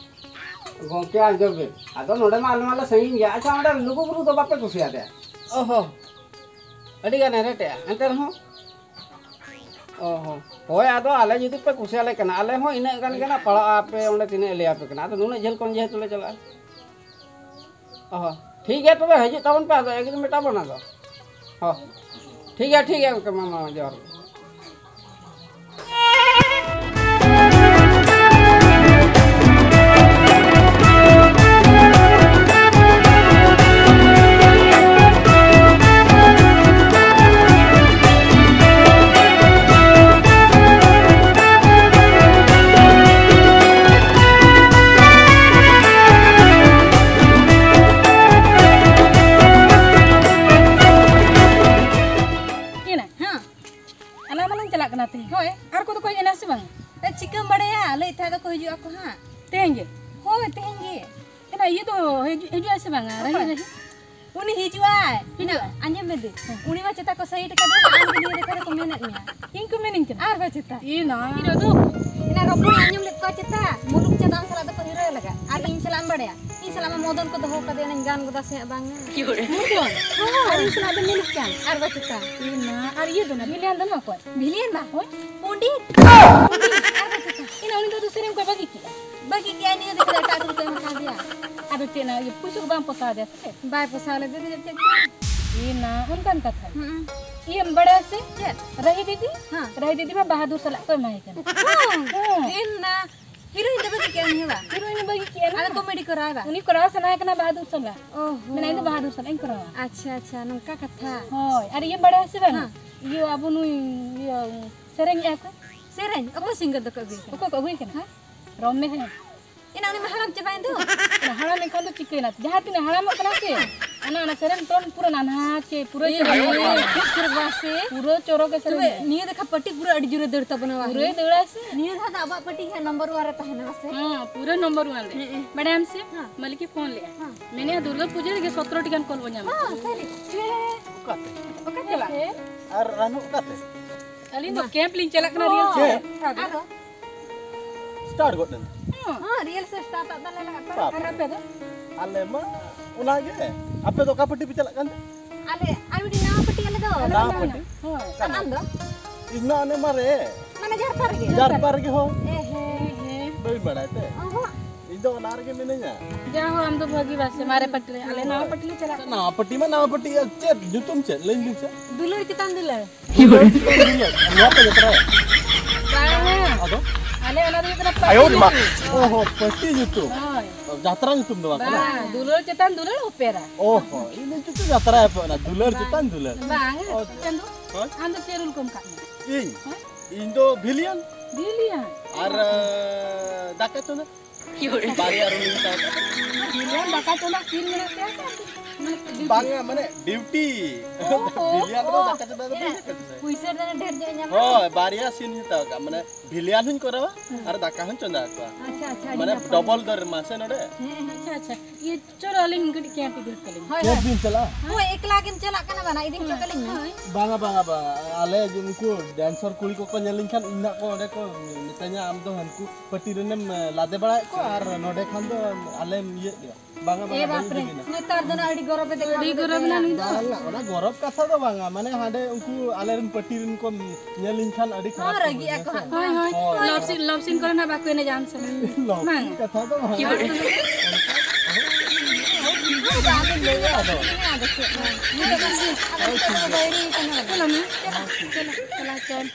ᱜᱚᱝᱠᱮ, ᱟᱸᱡᱚᱢ ᱵᱤᱱ, ᱟᱫᱚ ᱱᱚᱰᱮ ᱢᱟ ᱟᱞᱮ ᱢᱟᱞᱮ ᱥᱟᱺᱜᱤᱧ ᱜᱮᱭᱟ᱾ ᱟᱪᱪᱷᱟ, ᱚᱸᱰᱮ ᱞᱩᱜᱩᱵᱩᱨᱩ ᱫᱚ ᱵᱟᱯᱮ ᱠᱩᱥᱤᱭᱟᱫᱮᱭᱟ? ᱚ ᱦᱚᱸ, ᱟᱹᱰᱤ ᱜᱟᱱᱮ ᱨᱮᱴᱮᱜᱼᱟ, ᱮᱱᱛᱮ ᱨᱮᱦᱚᱸ᱾ ᱚ ᱦᱚᱸ, ᱦᱳᱭ, ᱟᱫᱚ ᱟᱞᱮ ᱡᱩᱫᱤ ᱯᱮ ᱠᱩᱥᱤᱭᱟᱞᱮ ᱠᱟᱱᱟ, ᱟᱞᱮ ᱦᱚᱸ ᱤᱱᱟᱹᱜ ᱜᱟᱱ ᱜᱮ ᱱᱟᱜ ᱯᱟᱲᱟᱜᱼᱟ, ᱟᱯᱮ ᱚᱸᱰᱮ ᱛᱤᱱᱟᱹᱜ ᱮ ᱞᱟᱹᱭᱟᱯᱮ ᱠᱟᱱᱟ᱾ ᱟᱫᱚ ᱱᱩᱱᱟᱹᱜ ᱡᱷᱟᱹᱞ ᱠᱷᱚᱱ ᱡᱮᱦᱮᱛᱩ ᱞᱮ ᱪᱟᱞᱟᱜᱼᱟ᱾ ᱚ ᱦᱚᱸ, ᱴᱷᱤᱠ ᱜᱮᱭᱟ, ᱛᱚᱵᱮ ᱦᱤᱡᱩᱜ ᱛᱟᱵᱚᱱ ᱯᱮ, ᱟᱫᱚ ᱮᱜᱨᱤᱢᱮᱱᱴ ᱟᱵᱚᱱ ᱟᱫᱚ᱾ ᱦᱚᱸ, ᱴᱷᱤᱠ ᱜᱮᱭᱟ, ᱴᱷᱤᱠ ᱜᱮᱭᱟ, ᱜᱚᱢᱠᱮ, ᱢᱟ, ᱢᱟ, ᱡᱚᱦᱟᱨ ᱜᱮ᱾ ᱞᱟᱹᱭᱮᱫ ᱛᱟᱦᱮᱸ ᱫᱚᱠᱚ ᱦᱤᱡᱩᱜ ᱟᱠᱚ ᱦᱟᱸᱜ᱾ ᱛᱮᱦᱮᱧ ᱜᱮ? ᱦᱳᱭ, ᱛᱮᱦᱮᱧ ᱜᱮ᱾ ᱮᱱᱟ ᱤᱭᱟᱹ ᱫᱚ ᱦᱤᱡᱩᱜ, ᱦᱤᱡᱩᱜ ᱟᱭ ᱥᱮ ᱵᱟᱝᱟ? ᱚᱠᱚᱭ? ᱨᱟᱦᱤ, ᱨᱟᱦᱤ? ᱩᱱᱤ ᱦᱤᱡᱩᱜ ᱟᱭ᱾ ᱦᱤᱡᱩᱜ ᱟᱭ? ᱟᱸᱡᱚᱢ ᱢᱮ ᱫᱤ᱾ ᱦᱮᱸ᱾ ᱩᱱᱤ ᱢᱟ ᱪᱮᱛᱟ ᱠᱚ ᱥᱟᱭᱤᱰ ᱠᱟᱫᱮᱭᱟ, ᱟᱢ ᱜᱮ ᱱᱤᱭᱟᱹ ᱞᱮᱠᱟ ᱨᱮᱠᱚ ᱢᱮᱱᱮᱫ ᱢᱮᱭᱟ᱾ ᱤᱧ ᱠᱚ ᱢᱮᱱᱤᱧ ᱠᱟᱱᱟ? ᱟᱨ ᱵᱟᱝ ᱪᱮᱛᱟ? ᱤᱧ ᱱᱟ᱾ ᱤᱧ ᱫᱚ ᱮᱱᱟ ᱨᱚᱯᱚᱲ ᱟᱸᱡᱚᱢ ᱞᱮᱫ ᱠᱚᱣᱟ ᱪᱮᱛᱟ, ᱢᱩᱞᱩᱠ ᱪᱟᱸᱫᱟᱱ ᱥᱟᱞᱟᱜ ᱫᱚᱠᱚ ᱦᱤᱨᱳᱭ ᱞᱟᱜᱟ᱾ ᱟᱨ ᱤᱧ ᱥᱟᱞᱟᱜ ᱮᱢ ᱵᱟᱲᱟᱭᱟ? ᱤᱧ ᱥᱟᱞᱟᱜ ᱢᱟ ᱢᱚᱫᱚᱱ ᱠᱚ ᱫᱚᱦᱚ ᱠᱟᱫᱮᱭᱟ, ᱚᱱᱟᱧ ᱜᱟᱱ ᱜᱚᱫᱟ ᱥᱮ ᱦᱟᱸᱜ ᱵᱟᱝᱟ᱾ ᱢᱩᱞᱩᱠ ᱪᱟᱸᱫᱟᱱ? ᱦᱳᱭ᱾ ᱟᱨ ᱤᱧ ᱥᱟᱞᱟᱜ ᱫᱚ ᱢᱩᱞᱩᱠ ᱪᱟᱸᱫ? ᱟᱨ ᱵᱟᱝ ᱪᱮᱛᱟ? ᱤᱧ ᱱᱟ᱾ ᱟᱨ ᱤᱭᱟᱹ ᱫᱚ ᱱᱟ, ᱵᱷᱤᱞᱤᱭᱟᱱ ᱫᱚ ᱱᱚᱣᱟ ᱠᱚ? ᱵᱷᱤᱞᱤᱭᱟᱱ ᱵᱟ? ᱦᱳᱭ᱾ ᱯᱚᱱᱰᱤᱛ? ᱯᱚᱱᱰᱤᱛ? ᱟᱨ ᱵᱟᱝ ᱪᱮᱛᱟ? ᱤᱧ ᱱᱟ, ᱩᱱᱤ ᱫᱚ ᱟᱫᱚ ᱥᱮᱨᱮᱧ ᱠᱚ ᱵᱟᱹᱜᱤ ᱠᱮᱜᱼᱟ᱾ ᱵᱟᱹᱜᱤ ᱠᱮᱜᱼᱟᱭ, ᱱᱤᱭᱟᱹ ᱫᱚ ᱪᱮᱫᱟᱜ ᱮᱴᱟᱜ ᱠᱚ ᱮᱢ ᱠᱟᱣᱫᱮᱭᱟ? ᱟᱫᱚ ᱪᱮᱫ ᱱᱟ, ᱤᱭᱟᱹ ᱯᱩᱭᱥᱟᱹ ᱠᱚ ᱵᱟᱝ ᱯᱚᱥᱟᱣ ᱫᱮᱭᱟ ᱥᱮ ᱪᱮᱫ? ᱵᱟᱭ ᱯᱚᱥᱟᱣ ᱞᱮᱫᱮ ᱫᱚ ᱪᱮᱫ ᱪᱚ? ᱤᱭᱟᱹ ᱱᱟ, ᱚᱱᱠᱟᱱ ᱠᱟᱛᱷᱟ᱾ ᱦᱩᱸ᱾ ᱤᱭᱟᱹᱢ ᱵᱟᱲᱟᱭᱟ ᱥᱮ? ᱪᱮᱫ? ᱨᱟᱦᱤ ᱫᱤᱫᱤ? ᱦᱮᱸ᱾ ᱨᱟᱦᱤ ᱫᱤᱫᱤ ᱢᱟ ᱵᱟᱦᱟᱫᱩᱨ ᱥᱟᱞᱟᱜ ᱠᱚ ᱮᱢᱟᱭ ᱠᱟᱱᱟ᱾ ᱦᱮᱸ᱾ ᱦᱮᱸ᱾ ᱤᱧ ᱱᱟ, ᱦᱤᱨᱳᱭᱤᱱ ᱫᱚ ᱵᱟᱹᱜᱤ ᱠᱮᱜᱼᱟ ᱩᱱᱤ ᱦᱚᱸ ᱵᱟ? ᱦᱤᱨᱳᱭᱤᱱ ᱮ ᱵᱟᱹᱜᱤ ᱠᱮᱜᱼᱟ ᱱᱟ᱾ ᱟᱫᱚ ᱠᱚᱢᱮᱰᱤ ᱠᱚᱨᱟᱣ ᱮᱫᱟ? ᱩᱱᱤ ᱠᱚᱨᱟᱣ ᱥᱟᱱᱟᱭᱮ ᱠᱟᱱᱟ ᱵᱟᱦᱟᱫᱩᱨ ᱥᱟᱞᱟᱜ᱾ ᱚᱦᱚ᱾ ᱢᱮᱱᱟ, "ᱤᱧ ᱫᱚ ᱵᱟᱦᱟᱫᱩᱨ ᱥᱟᱞᱟᱜ ᱤᱧ ᱠᱚᱨᱟᱣᱟ᱾" ᱟᱪᱪᱷᱟ, ᱟᱪᱪᱷᱟ, ᱱᱚᱝᱠᱟ ᱠᱟᱛᱷᱟ᱾ ᱦᱳᱭ, ᱟᱨ ᱤᱭᱟᱹᱢ ᱵᱟᱲᱟᱭᱟ ᱥᱮ ᱵᱟᱝ? ᱦᱮᱸ᱾ ᱤᱭᱟᱹ ᱟᱵᱚ ᱱᱩᱭ, ᱤᱭᱟᱹ ᱥᱮᱨᱮᱧᱮᱜᱼᱟ ᱠᱚ᱾ ᱥᱮᱨᱮᱧ? ᱚᱠᱚᱭ ᱥᱤᱝᱜᱟᱨ ᱫᱚᱠᱚ ᱟᱹᱜᱩᱭ ᱠᱟᱱᱟ? ᱚᱠᱚᱭ ᱠᱚ ᱟᱹᱜᱩᱭ ᱠᱟᱱᱟ? ᱦᱮᱸ? ᱨᱚᱢᱮ ᱦᱮᱸ᱾ ᱮᱱᱟ ᱩᱱᱤ ᱢᱟ ᱦᱟᱲᱟᱢ ᱪᱟᱵᱟᱭᱮᱱ ᱫᱚ᱾ ᱚᱱᱟ ᱦᱟᱲᱟᱢ ᱞᱮᱱᱠᱷᱟᱱ ᱫᱚ ᱪᱤᱠᱟᱹᱭᱮᱱᱟ? ᱡᱟᱦᱟᱸ ᱛᱤᱱᱟᱹᱜ ᱦᱟᱲᱟᱢᱚᱜ ᱠᱟᱱᱟ ᱥᱮ, ᱚᱱᱟ, ᱚᱱᱟ ᱥᱮᱨᱮᱧ ᱴᱚᱱ ᱯᱩᱨᱟᱹ ᱱᱟᱱᱦᱟ ᱪᱮ ᱯᱩᱨᱟᱹ ᱮ, ᱪᱚᱨᱚᱠ ᱮ, ᱜᱚᱫ ᱠᱟᱜᱼᱟ᱾ ᱴᱷᱤᱠ ᱴᱷᱤᱠ ᱵᱟᱝ ᱥᱮ? ᱯᱩᱨᱟᱹ ᱪᱚᱨᱚᱠ ᱮ ᱛᱚᱵᱮ ᱥᱮᱨᱮᱧᱟ᱾ ᱱᱤᱭᱟᱹ ᱫᱮᱠᱷᱟ ᱯᱟᱹᱴᱤ ᱯᱩᱨᱟᱹ ᱟᱹᱰᱤ ᱡᱳᱨᱮ ᱫᱟᱹᱲ ᱛᱟᱵᱚᱱᱟ ᱵᱟᱝ? ᱯᱩᱨᱟᱹᱭ ᱫᱟᱹᱲᱟ ᱥᱮ? ᱱᱤᱭᱟᱹ ᱫᱷᱟᱣ ᱫᱚ ᱟᱵᱚᱣᱟᱜ ᱯᱟᱹᱴᱤ ᱜᱮ ᱦᱟᱸᱜ ᱱᱚᱢᱵᱚᱨ ᱚᱣᱟᱱ ᱨᱮ ᱛᱟᱦᱮᱱᱟ ᱵᱟᱥᱮ? ᱦᱮᱸ, ᱯᱩᱨᱟᱹ ᱱᱚᱢᱵᱚᱨ ᱚᱣᱟᱱ ᱨᱮ᱾ ᱦᱮᱸ, ᱦᱮᱸ᱾ ᱵᱟᱰᱟᱭᱟᱢ ᱥᱮ? ᱦᱮᱸ᱾ ᱢᱮᱱᱮᱫᱼᱟ ᱫᱩᱨᱜᱟᱹ ᱯᱩᱡᱟᱹ ᱨᱮᱜᱮ ᱥᱚᱛᱨᱚ ᱴᱤ ᱜᱟᱱ ᱠᱚᱞ ᱵᱚᱱ ᱧᱟᱢᱟ᱾ ᱦᱮᱸ, ᱥᱟᱹᱨᱤ᱾ ᱚᱠᱟᱛᱮ? ᱚᱠᱟ ᱪᱟᱞᱟᱜ? ᱦᱮᱸ᱾ ᱟᱨ ᱨᱟᱱᱩ ᱚᱠᱟᱛᱮ? ᱟᱹᱞᱤᱧ ᱫᱚ ᱢᱟ᱾ ᱠᱮᱢᱯ ᱞᱤᱧ ᱪᱟᱞᱟᱜ ᱠᱟᱱᱟ, ᱚ, ᱨᱤᱭᱮᱞ ᱪᱮ? ᱟᱫᱚ? ᱥᱴᱟᱨᱴ ᱜᱚᱫ ᱮᱱ᱾ ᱦᱮᱸ᱾ ᱦᱮᱸ, ᱨᱤᱭᱮᱞ ᱥᱮ ᱥᱴᱟᱨᱴ ᱟᱜ ᱫᱚ ᱟᱞᱮ ᱞᱟᱜᱟᱜ ᱠᱟᱱᱟ᱾ ᱵᱟᱯ᱾ ᱟᱨ ᱟᱯᱮ ᱫᱚ? ᱟᱞᱮ ᱢᱟ ᱚᱱᱟ ᱜᱮ᱾ ᱟᱯᱮ ᱫᱚ ᱚᱠᱟ ᱯᱟᱹᱴᱤ ᱯᱮ ᱪᱟᱞᱟᱜ ᱠᱟᱱ ᱛᱮ? ᱟᱞᱮ ᱟᱨ ᱢᱤᱫᱴᱤᱡ ᱱᱟᱣᱟ ᱯᱟᱹᱴᱤ ᱟᱞᱮ ᱫᱚ᱾ ᱱᱟᱣᱟ ᱯᱟᱹᱴᱤ? ᱦᱳᱭ᱾ ᱟᱨ ᱟᱢ ᱫᱚ? ᱤᱧ ᱢᱟ ᱚᱱᱮ ᱢᱟᱨᱮ᱾ ᱢᱟᱱᱮ ᱡᱟᱨᱯᱟ ᱨᱮᱜᱮ? ᱡᱟᱨᱯᱟ ᱨᱮᱜᱮ, ᱦᱳᱭ᱾ ᱮ ᱦᱮᱸ᱾ ᱵᱟᱹᱧ ᱵᱟᱲᱟᱭ ᱛᱮ᱾ ᱚᱦᱚᱸ᱾ ᱤᱧ ᱫᱚ ᱚᱱᱟ ᱨᱮᱜᱮ ᱢᱤᱱᱟᱹᱧᱟ᱾ ᱡᱟ ᱦᱳ, ᱟᱢ ᱫᱚ ᱵᱷᱟᱹᱜᱤ ᱵᱟᱥᱮ ᱢᱟᱨᱮ ᱯᱟᱹᱴᱤ ᱨᱮ᱾ ᱟᱞᱮ ᱱᱟᱣᱟ ᱯᱟᱹᱴᱤ ᱞᱮ ᱪᱟᱞᱟᱜ ᱠᱟᱱᱟ᱾ ᱱᱟᱣᱟ ᱯᱟᱹᱴᱤ ᱢᱟ ᱱᱟᱣᱟ ᱯᱟᱹᱴᱤ, ᱟᱨ ᱪᱮᱫ ᱧᱩᱛᱩᱢ ᱪᱮᱫ? ᱞᱟᱹᱭ ᱵᱤᱱ ᱥᱮ᱾ ᱫᱩᱞᱟᱹᱲ ᱪᱮᱛᱟᱱ ᱫᱩᱞᱟᱹᱲ᱾ ᱫᱩᱞᱟᱹᱲ ᱪᱮᱛᱟᱱ ᱫᱩᱞᱟᱹᱲ᱾ ᱱᱚᱣᱟ ᱯᱮ ᱡᱟᱛᱨᱟᱭᱟ? ᱵᱟᱝᱟ᱾ ᱟᱫᱚ? ᱟᱞᱮ ᱚᱱᱟ ᱫᱚ ᱦᱩᱭᱩᱜ ᱠᱟᱱᱟ ᱯᱟᱹᱴᱤ ᱚᱦᱚ, ᱢᱟ᱾ ᱧᱩᱛᱩᱢ᱾ ᱚᱦᱚ, ᱯᱟᱹᱴᱤ ᱧᱩᱛᱩᱢ᱾ ᱦᱳᱭ᱾ ᱡᱟᱛᱨᱟ ᱧᱩᱛᱩᱢ ᱫᱚ ᱵᱟᱝ ᱠᱟᱱᱟ? ᱵᱟᱝ, ᱫᱩᱞᱟᱹᱲ ᱪᱮᱛᱟᱱ ᱫᱩᱞᱟᱹᱲ ᱚᱯᱮᱨᱟ᱾ ᱚᱦᱚ, ᱤᱧ ᱫᱚ ᱪᱮᱫ ᱪᱚ ᱡᱟᱛᱨᱟᱭᱟ ᱯᱮ ᱚᱱᱟ ᱫᱩᱞᱟᱹᱲ ᱵᱟᱝ᱾ ᱪᱮᱛᱟᱱ ᱫᱩᱞᱟᱹᱲ᱾ ᱵᱟᱝᱟ᱾ ᱚ᱾ ᱪᱟᱸᱫᱩ, ᱦᱳᱭ᱾ ᱟᱢ ᱫᱚ ᱪᱮᱫ ᱨᱳᱞ ᱠᱚ ᱮᱢ ᱠᱟᱜ ᱢᱮᱭᱟ? ᱤᱧ? ᱦᱳᱭ᱾ ᱤᱧ ᱫᱚ ᱵᱷᱤᱞᱤᱭᱟᱱ᱾ ᱵᱷᱤᱞᱤᱭᱟᱱ? ᱟᱨ, ᱟᱸ, ᱫᱟᱠᱟ ᱪᱚᱸᱫᱟ᱾ ᱵᱟᱨᱭᱟ ᱨᱳᱞ ᱤᱧ ᱦᱟᱛᱟᱣ ᱠᱟᱫᱟ᱾ ᱵᱷᱤᱞᱤᱭᱟᱱ ᱫᱟᱠᱟ ᱪᱚᱸᱫᱟ ᱥᱤᱱ ᱢᱮᱱᱟᱜ ᱛᱟᱭᱟ ᱥᱮ? ᱵᱟᱝᱟ, ᱢᱟᱱᱮ ᱰᱤᱭᱩᱴᱤ᱾ ᱵᱤᱞᱤᱭᱟᱱ ᱨᱮ ᱫᱟᱠᱟ ᱪᱚᱸᱫᱟ ᱫᱚ ᱵᱟᱹᱧ ᱪᱮᱫ ᱠᱟᱫᱟ᱾ ᱯᱩᱭᱥᱟᱹ ᱫᱚ ᱰᱷᱮᱨ ᱧᱚᱜ ᱧᱟᱢᱟ᱾ ᱦᱳᱭ, ᱵᱟᱨᱭᱟ ᱥᱤᱱ ᱦᱟᱛᱟᱣ ᱠᱟᱜ, ᱢᱟᱱᱮ ᱵᱤᱞᱤᱭᱟᱱ ᱦᱚᱸᱧ ᱠᱚᱨᱟᱣᱟ ᱟᱨ ᱫᱟᱠᱟ ᱦᱚᱸᱧ ᱪᱚᱸᱫᱟ ᱟᱠᱚᱣᱟ᱾ ᱟᱪᱪᱷᱟ, ᱟᱪᱪᱷᱟ, ᱟᱹᱰᱤ ᱢᱟᱱᱮ ᱱᱟᱯᱟᱭ᱾ ᱰᱚᱵᱚᱞ ᱫᱚᱨ ᱢᱟᱥᱮ ᱱᱚᱰᱮ᱾ ᱦᱮᱸ, ᱦᱮᱸ, ᱟᱪᱪᱷᱟ, ᱟᱪᱪᱷᱟ᱾ ᱤᱭᱟᱹ, ᱪᱚᱞᱚ ᱟᱹᱞᱤᱧ ᱠᱟᱹᱴᱤᱡ ᱠᱮᱢᱯ ᱤᱫᱤ ᱠᱟᱹᱞᱤᱧ᱾ ᱦᱳᱭ, ᱪᱮᱫ ᱦᱳᱭ᱾ ᱵᱤᱱ ᱪᱟᱞᱟᱜᱼᱟ? ᱦᱳᱭ, ᱮᱠᱞᱟ ᱜᱮᱢ ᱪᱟᱞᱟᱜ ᱠᱟᱱᱟ, ᱵᱟᱱᱟ ᱤᱫᱤ ᱦᱚᱴᱚ ᱠᱟᱹᱞᱤᱧ ᱢᱮ᱾ ᱦᱳᱭ᱾ ᱵᱟᱝᱟ, ᱵᱟᱝᱟ, ᱵᱟᱝᱟ, ᱟᱞᱮ ᱡᱮ ᱩᱱᱠᱩ ᱰᱮᱱᱥᱚᱨ ᱠᱩᱲᱤ ᱠᱚᱠᱚ ᱧᱮᱞ ᱞᱤᱧ ᱠᱷᱟᱱ ᱤᱧ ᱱᱟᱜ ᱠᱚ ᱚᱸᱰᱮ ᱠᱚ ᱢᱤᱛᱟᱹᱧᱟ, "ᱟᱢ ᱫᱚ ᱦᱟᱱᱠᱩ ᱯᱟᱹᱴᱤ ᱨᱮᱱᱮᱢ ᱞᱟᱫᱮ ᱵᱟᱲᱟᱭᱮᱫ ᱠᱚᱣᱟ ᱟᱨ ᱱᱚᱰᱮ ᱠᱷᱟᱱ ᱫᱚ ᱟᱞᱮᱢ ᱤᱭᱟᱹᱜ ᱜᱮᱭᱟ᱾" ᱵᱟᱝᱟ, ᱮ ᱵᱟᱝᱟ, ᱵᱟᱹᱧ ᱵᱟᱯᱨᱮ, ᱤᱫᱤ ᱵᱤᱱᱟ᱾ ᱱᱮᱛᱟᱨ ᱫᱚ ᱱᱟᱜ ᱟᱹᱰᱤ ᱜᱚᱨᱚᱵᱮ ᱫᱮᱠᱷᱟᱣ ᱟᱹᱰᱤ ᱠᱟᱫᱟ᱾ ᱜᱚᱨᱚᱵ ᱮᱱᱟ ᱱᱩᱭ ᱫᱚ᱾ ᱵᱟᱝᱟ, ᱚᱱᱟ ᱜᱚᱨᱚᱵ ᱠᱟᱛᱷᱟ ᱫᱚ ᱵᱟᱝᱟ, ᱢᱟᱱᱮ ᱦᱟᱸᱰᱮ ᱩᱱᱠᱩ ᱟᱞᱮᱨᱮᱱ ᱯᱟᱹᱴᱤ ᱨᱮᱱ ᱠᱚ ᱧᱮᱞ ᱞᱤᱧ ᱠᱷᱟᱱ ᱟᱹᱰᱤ ᱦᱚᱸ ᱠᱷᱟᱨᱟᱯ ᱠᱚ ᱨᱟᱹᱜᱤᱜ ᱵᱩᱡᱷᱟᱹᱣᱟ ᱟᱠᱚ ᱥᱮ᱾ ᱦᱟᱸᱜ᱾ ᱦᱳᱭ, ᱦᱳᱭ, ᱦᱳᱭ᱾ ᱞᱚᱵᱷ ᱥᱤᱱ, ᱞᱚᱵᱷ ᱥᱤᱱ ᱠᱚᱨᱮ ᱱᱟᱜ ᱵᱟᱠᱚ ᱮᱱᱮᱡᱟ ᱟᱢ ᱥᱟᱞᱟᱜ᱾ ᱞᱚᱵᱷ ᱵᱟᱝ᱾ ᱥᱤᱱ ᱠᱟᱛᱷᱟ ᱫᱚ ᱵᱟᱝᱟ᱾ ᱵᱟᱝ ᱞᱟᱹᱭᱟ ᱟᱫᱚ᱾ ᱟᱫᱚ ᱪᱮᱫ ᱦᱚᱸ ᱵᱟᱭ ᱞᱟᱹᱭ ᱠᱟᱱᱟ᱾ ᱪᱟᱞᱟᱜ ᱢᱮ᱾ ᱪᱟᱞᱟᱜ, ᱪᱟᱞᱟᱜ, ᱪᱟᱞᱟᱜ᱾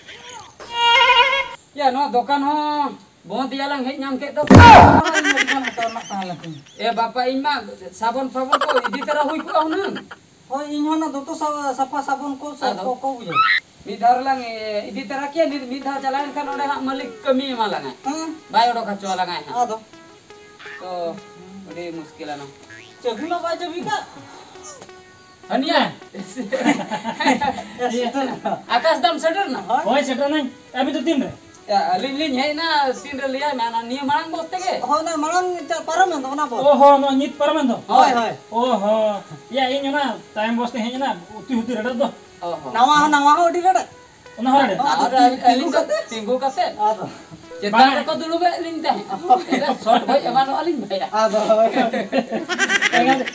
ᱭᱟ, ᱱᱚᱣᱟ ᱫᱚᱠᱟᱱ ᱦᱚᱸ ᱵᱚᱱᱫ ᱮᱭᱟ ᱞᱟᱝ ᱦᱮᱡ ᱧᱟᱢ ᱠᱮᱫ ᱫᱚ᱾ ᱤᱧ ᱦᱚᱸ ᱟᱹᱰᱤ ᱜᱟᱱ ᱦᱟᱛᱟᱣ ᱨᱮᱱᱟᱜ ᱛᱟᱦᱮᱸ ᱞᱮᱱ ᱛᱤᱧ᱾ ᱮ ᱵᱟᱯᱟ, ᱤᱧ ᱢᱟ ᱥᱟᱵᱚᱱ ᱯᱷᱟᱵᱚᱱ ᱠᱚ ᱤᱫᱤ ᱛᱚᱨᱟ ᱦᱩᱭ ᱠᱚᱜᱼᱟ ᱦᱩᱱᱟᱹᱝ᱾ ᱦᱳᱭ, ᱤᱧ ᱦᱚᱸ ᱚᱱᱟ ᱫᱚᱛᱚ ᱥᱟ-, ᱥᱟᱯᱷᱟ ᱥᱟᱵᱚᱱ ᱠᱚ ᱥᱚᱨᱯᱷ ᱟᱫᱚ? ᱠᱚ ᱠᱚ ᱵᱩᱡᱷᱟᱹᱣ᱾ ᱢᱤᱫ ᱫᱷᱟᱣ ᱨᱮᱞᱟᱝ, ᱮ, ᱤᱫᱤ ᱛᱚᱨᱟ ᱠᱮᱭᱟ, ᱱᱤᱛ ᱢᱤᱫ ᱫᱷᱟᱣ ᱪᱟᱞᱟᱣ ᱮᱱᱠᱷᱟᱱ ᱚᱸᱰᱮ ᱦᱟᱸᱜ ᱢᱟᱹᱞᱤᱠ ᱠᱟᱹᱢᱤ ᱮᱢᱟ ᱞᱟᱝᱟᱭ᱾ ᱦᱮᱸ᱾ ᱵᱟᱭ ᱚᱰᱚᱠ ᱦᱚᱪᱚ ᱟᱞᱟᱝᱟᱭ ᱦᱟᱸᱜ᱾ ᱟᱫᱚ? ᱛᱚ, ᱟᱹᱰᱤ ᱢᱩᱥᱠᱤᱞ ᱟᱱᱟ᱾ ᱪᱟᱹᱵᱤ ᱢᱟ ᱵᱟᱭ ᱪᱟᱹᱵᱤ ᱠᱟᱜ᱾ ᱦᱟᱹᱱᱤᱭᱟ? ᱮ, ᱥᱮᱴᱮᱨ ᱮᱱᱟ᱾ ᱟᱠᱟᱥ ᱫᱟᱢ ᱥᱮᱴᱮᱨ ᱮᱱᱟ? ᱦᱳᱭ, ᱥᱮᱴᱮᱨ ᱮᱱᱟᱹᱧ᱾ ᱟᱹᱵᱤᱱ ᱫᱚ ᱛᱤᱱ ᱨᱮ? ᱭᱟ, ᱟᱹᱞᱤᱧ ᱞᱤᱧ ᱦᱮᱡ ᱮᱱᱟ, ᱛᱤᱱ ᱨᱮ ᱞᱟᱹᱭᱟᱭ ᱢᱮ, ᱚᱱᱟ ᱱᱤᱭᱟᱹ ᱢᱟᱲᱟᱝ ᱵᱚᱥ ᱛᱮᱜᱮ? ᱦᱳᱭ, ᱚᱱᱟ ᱢᱟᱲᱟᱝ ᱪᱟ-, ᱯᱟᱨᱚᱢᱮᱱ ᱫᱚ, ᱚᱱᱟ ᱵᱚᱥ᱾ ᱚ ᱦᱚᱸ, ᱱᱚᱣᱟ ᱧᱤᱛ ᱯᱟᱨᱚᱢᱮᱱ ᱫᱚ? ᱦᱳᱭ, ᱦᱳᱭ᱾ ᱚ ᱦᱚᱸ᱾ ᱭᱟ, ᱤᱧ ᱚᱱᱟ ᱛᱟᱭᱚᱢ ᱵᱚᱥ ᱛᱮ ᱦᱮᱡ ᱮᱱᱟ, ᱩᱛᱤ ᱩᱛᱤ ᱨᱮᱰᱮᱫ ᱫᱚ᱾ ᱚ ᱦᱚᱸ᱾ ᱱᱟᱣᱟ ᱦᱚᱸ, ᱱᱟᱣᱟ ᱦᱚᱸ ᱟᱹᱰᱤ ᱨᱮᱰᱮᱫ᱾ ᱚᱱᱟ ᱦᱚᱸ ᱨᱮᱰᱮᱫ? ᱟᱫᱚ ᱟᱨ ᱛᱤᱸᱜᱩ ᱟᱹᱞᱤᱧ ᱫᱚ ᱠᱟᱛᱮ? ᱛᱤᱸᱜᱩ ᱠᱟᱛᱮ᱾ ᱟᱫᱚ᱾ ᱪᱮᱛᱟᱱ ᱵᱟᱝ᱾ ᱨᱮᱠᱚ ᱫᱩᱲᱩᱵᱮᱫ ᱞᱤᱧ ᱛᱟᱦᱮᱸᱫ᱾ ᱮᱱᱠᱷᱟᱱ ᱥᱚᱴ ᱜᱚᱡ ᱮᱢᱟᱱᱚᱜᱼᱟ ᱞᱤᱧ ᱵᱷᱟᱭᱟ᱾ ᱟᱫᱚ, ᱦᱳᱭ᱾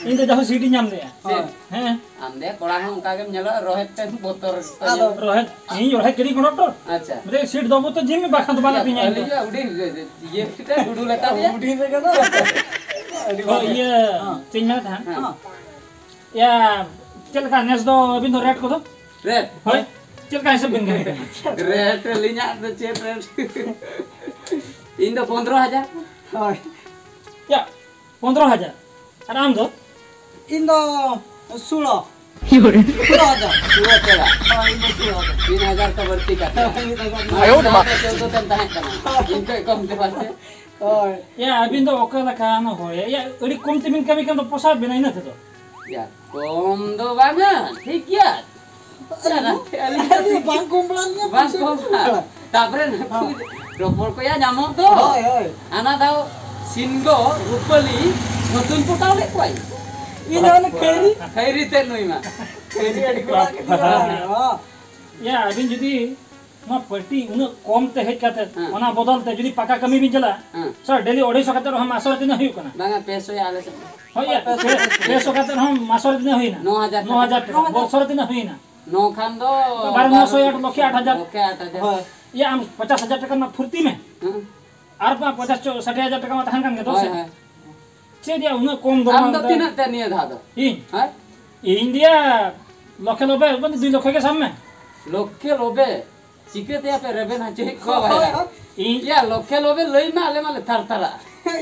ᱤᱧ ᱫᱚ ᱡᱟᱦᱳ ᱥᱤᱴ ᱤᱧ ᱧᱟᱢ ᱞᱮᱜᱼᱟ᱾ ᱦᱳᱭ᱾ ᱦᱮᱸ᱾ ᱟᱢ ᱫᱮ ᱠᱚᱲᱟ ᱦᱚᱸ ᱚᱱᱠᱟ ᱜᱮᱢ ᱧᱮᱞᱚᱜᱼᱟ, ᱨᱚᱦᱮᱫ ᱛᱮᱢ ᱵᱚᱛᱚᱨ ᱠᱚ ᱟᱫᱚ᱾ ᱧᱮᱞ᱾ ᱨᱚᱦᱮᱫ, ᱤᱧ ᱨᱚᱦᱮᱫ ᱠᱤᱨᱤᱧ ᱠᱚᱱᱰᱟᱠᱴᱚᱨ᱾ ᱟᱪᱪᱷᱟ᱾ ᱢᱮᱛᱟᱭ, ᱥᱤᱴ ᱫᱚ ᱵᱚᱛᱚᱨ ᱡᱤᱢ ᱵᱟᱠᱷᱟᱱ ᱫᱚ ᱵᱟᱝ ᱟᱹᱛᱤᱧᱟ ᱤᱧ ᱫᱚ᱾ ᱟᱹᱞᱤᱧ ᱫᱚ ᱦᱩᱰᱤᱧ, ᱤᱭᱟᱹ ᱯᱷᱤᱴᱟ ᱜᱩᱰᱩ ᱞᱮᱠᱟ ᱜᱮ᱾ ᱦᱩᱰᱤᱧ ᱨᱮᱜᱮ ᱫᱚ᱾ ᱟᱹᱰᱤ ᱦᱳᱭ, ᱵᱷᱟᱜᱮ᱾ ᱤᱭᱟᱹ, ᱦᱮᱸ᱾ ᱪᱮᱫ ᱤᱧ ᱢᱮᱱᱮᱫ ᱛᱟᱦᱮᱸᱫ? ᱦᱮᱸ᱾ ᱭᱟ, ᱪᱮᱫ ᱞᱮᱠᱟ ᱱᱮᱥ ᱫᱚ ᱟᱹᱵᱤᱱ ᱫᱚ ᱨᱮᱴ ᱠᱚᱫᱚ? ᱨᱮᱴ? ᱦᱳᱭ᱾ ᱪᱮᱫ ᱞᱮᱠᱟ ᱦᱤᱥᱟᱹᱵ ᱵᱤᱱ ᱠᱟᱹᱢᱤ ᱠᱟᱱᱟ? ᱨᱮᱴ ᱟᱹᱞᱤᱧᱟᱜ ᱫᱚ ᱪᱮᱫ ᱨᱮᱴ? ᱤᱧ ᱫᱚ ᱯᱚᱱᱫᱽᱨᱚ ᱦᱟᱡᱟᱨ᱾ ᱦᱳᱭ᱾ ᱭᱟ, ᱯᱚᱱᱫᱽᱨᱚ ᱦᱟᱡᱟᱨ᱾ ᱟᱨ ᱟᱢ ᱫᱚ? ᱤᱧ ᱫᱚ ᱥᱳᱞᱳ᱾ ᱥᱳᱞᱳ ᱦᱟᱡᱟᱨ᱾ ᱥᱳᱞᱳ ᱦᱟᱡᱟᱨ᱾ ᱦᱳᱭ, ᱤᱧ ᱫᱚ ᱥᱳᱞᱳ ᱦᱟᱡᱟᱨ᱾ ᱛᱤᱱ ᱦᱟᱡᱟᱨ ᱠᱚ ᱵᱟᱹᱲᱛᱤ ᱠᱟᱛᱮ᱾ ᱦᱳᱭ, ᱤᱧ ᱫᱚ ᱥᱳᱞᱳ ᱦᱟᱡᱟᱨ᱾ ᱪᱳᱫᱽᱫᱳ ᱛᱮᱢ ᱛᱟᱦᱮᱸ ᱠᱟᱱᱟ᱾ ᱤᱧ ᱠᱷᱚᱡ ᱠᱚᱢ ᱛᱮ ᱯᱟᱥᱮ᱾ ᱦᱳᱭ᱾ ᱭᱟ, ᱟᱹᱵᱤᱱ ᱫᱚ ᱚᱠᱟ ᱞᱮᱠᱟ ᱱᱚ ᱦᱳᱭ? ᱭᱟ, ᱟᱹᱰᱤ ᱠᱚᱢ ᱛᱮᱵᱤᱱ ᱠᱟᱹᱢᱤ ᱠᱷᱟᱱ ᱫᱚ ᱯᱚᱥᱟᱣ ᱵᱤᱱᱟ ᱤᱱᱟᱹ ᱛᱮᱫᱚ᱾ ᱭᱟ, ᱠᱚᱢ ᱫᱚ ᱵᱟᱝᱟ, ᱴᱷᱤᱠ ᱜᱮᱭᱟ᱾ ᱟᱹᱞᱤᱧ ᱫᱚ ᱴᱷᱤᱠ ᱵᱟᱝ ᱠᱚᱢ ᱵᱟᱲᱟ ᱞᱤᱧᱟ, ᱵᱟᱝ ᱯᱩᱭᱥᱟᱹ ᱠᱚᱢ ᱠᱚ᱾ ᱵᱟᱲᱟ᱾ ᱛᱟᱯᱚᱨᱮ ᱱᱩᱠᱩ ᱦᱮᱸ᱾ ᱨᱚᱯᱚᱲ ᱠᱚ ᱭᱟ ᱧᱟᱢᱚᱜ ᱫᱚ᱾ ᱦᱳᱭ, ᱦᱳᱭ᱾ ᱦᱟᱱᱟ ᱫᱷᱟᱣ ᱥᱤᱱᱜᱚ, ᱨᱩᱯᱟᱹᱞᱤ, ᱱᱚᱛᱩᱱ ᱯᱚᱴᱟᱣ ᱞᱮᱫ ᱠᱚᱣᱟᱭ᱾ ᱤᱧ ᱫᱚ ᱚᱱᱮ ᱠᱷᱟᱹᱨᱤ᱾ ᱠᱷᱟᱹᱨᱤ ᱛᱮ ᱱᱩᱭ ᱢᱟ᱾ ᱠᱷᱟᱹᱨᱤ ᱟᱹᱰᱤ ᱠᱚᱲᱟ ᱜᱮ ᱫᱤᱭᱟ᱾ ᱦᱮᱸ᱾ ᱦᱚᱸ᱾ ᱭᱟ, ᱟᱹᱵᱤᱱ ᱡᱩᱫᱤ ᱱᱚᱣᱟ ᱯᱟᱹᱴᱤ ᱩᱱᱟᱹᱜ ᱠᱚᱢ ᱛᱮ ᱦᱮᱡ ᱠᱟᱛᱮ, ᱦᱮᱸ᱾ ᱚᱱᱟ ᱵᱚᱫᱚᱞ ᱛᱮ ᱡᱩᱫᱤ ᱯᱟᱠᱟ ᱠᱟᱹᱢᱤ ᱵᱤᱱ ᱪᱟᱞᱟᱜᱼᱟ, ᱦᱮᱸ᱾ ᱥᱟᱨ, ᱰᱮᱞᱤ ᱟᱹᱲᱟᱹᱭᱥᱚ ᱠᱟᱛᱮ ᱨᱮᱦᱚᱸ ᱢᱟᱥᱚ ᱨᱮ ᱛᱤᱱᱟᱹᱜ ᱦᱩᱭᱩᱜ ᱠᱟᱱᱟ? ᱵᱟᱝᱟ, ᱯᱮ ᱥᱚ ᱭᱟ ᱟᱞᱮ ᱥᱮᱫ ᱫᱚ᱾ ᱦᱳᱭ, ᱭᱟ, ᱯᱮ ᱥᱚ, ᱯᱮ ᱥᱚ ᱠᱟᱛᱮ ᱨᱮᱦᱚᱸ ᱢᱟᱥᱚ ᱨᱮ ᱛᱤᱱᱟᱹᱜ ᱦᱩᱭᱱᱟ? ᱱᱚ ᱦᱟᱡᱟᱨ ᱱᱚ ᱦᱟᱡᱟᱨ ᱴᱟᱠᱟ᱾ ᱴᱟᱠᱟ᱾ ᱵᱚᱨᱥᱚ ᱨᱮ ᱛᱤᱱᱟᱹᱜ ᱦᱩᱭᱱᱟ? ᱱᱚ ᱠᱷᱟᱱ ᱫᱚ ᱵᱟᱨᱚ ᱱᱚ ᱥᱚ ᱟᱴ, ᱞᱚᱠᱷᱮ ᱟᱴ ᱦᱟᱡᱟᱨ᱾ ᱞᱚᱠᱷᱮ ᱟᱴ ᱦᱟᱡᱟᱨ᱾ ᱦᱳᱭ᱾ ᱭᱟ, ᱟᱢ ᱯᱚᱪᱟᱥ ᱦᱟᱡᱟᱨ ᱴᱟᱠᱟ ᱨᱮᱱᱟᱜ ᱯᱷᱩᱨᱛᱤ ᱢᱮ᱾ ᱦᱮᱸ᱾ ᱟᱨ ᱯᱟᱸᱪ, ᱯᱚᱪᱟᱥ ᱪᱚ, ᱥᱟᱴᱷ ᱦᱟᱡᱟᱨ ᱴᱟᱠᱟ ᱢᱟ ᱛᱟᱦᱮᱱ ᱠᱟᱱ ᱜᱮ, ᱫᱚ ᱦᱳᱭ, ᱥᱮ? ᱦᱳᱭ᱾ ᱪᱮᱫ ᱭᱟ, ᱩᱱᱟᱹᱜ ᱠᱚᱢ ᱫᱚᱨ ᱟᱢ ᱫᱚ ᱫᱚ? ᱛᱤᱱᱟᱹᱜ ᱛᱮ ᱱᱤᱭᱟᱹ ᱫᱷᱟᱣ ᱫᱚ? ᱤᱧ? ᱦᱮᱸ? ᱤᱧ ᱫᱚᱭᱟ ᱞᱚᱠᱷᱮ ᱞᱚᱵᱮ, ᱢᱟᱱᱮ ᱫᱩᱭ ᱞᱚᱠᱷᱮ ᱜᱮ ᱥᱟᱵ ᱢᱮ᱾ ᱞᱚᱠᱷᱮ ᱞᱚᱵᱮ? ᱪᱤᱠᱟᱹᱛᱮ ᱟᱯᱮ ᱨᱮᱵᱮᱱ ᱦᱚᱪᱚᱭᱮᱫ ᱠᱚᱣᱟ ᱦᱳᱭ, ᱵᱟᱭᱟ? ᱦᱳᱭ᱾ ᱤᱧ ᱭᱟ, ᱞᱚᱠᱷᱮ ᱞᱚᱵᱮ ᱞᱟᱹᱭ ᱢᱟ, ᱟᱞᱮ ᱢᱟᱞᱮ ᱛᱷᱟᱨ ᱛᱷᱟᱨᱟᱜᱼᱟ᱾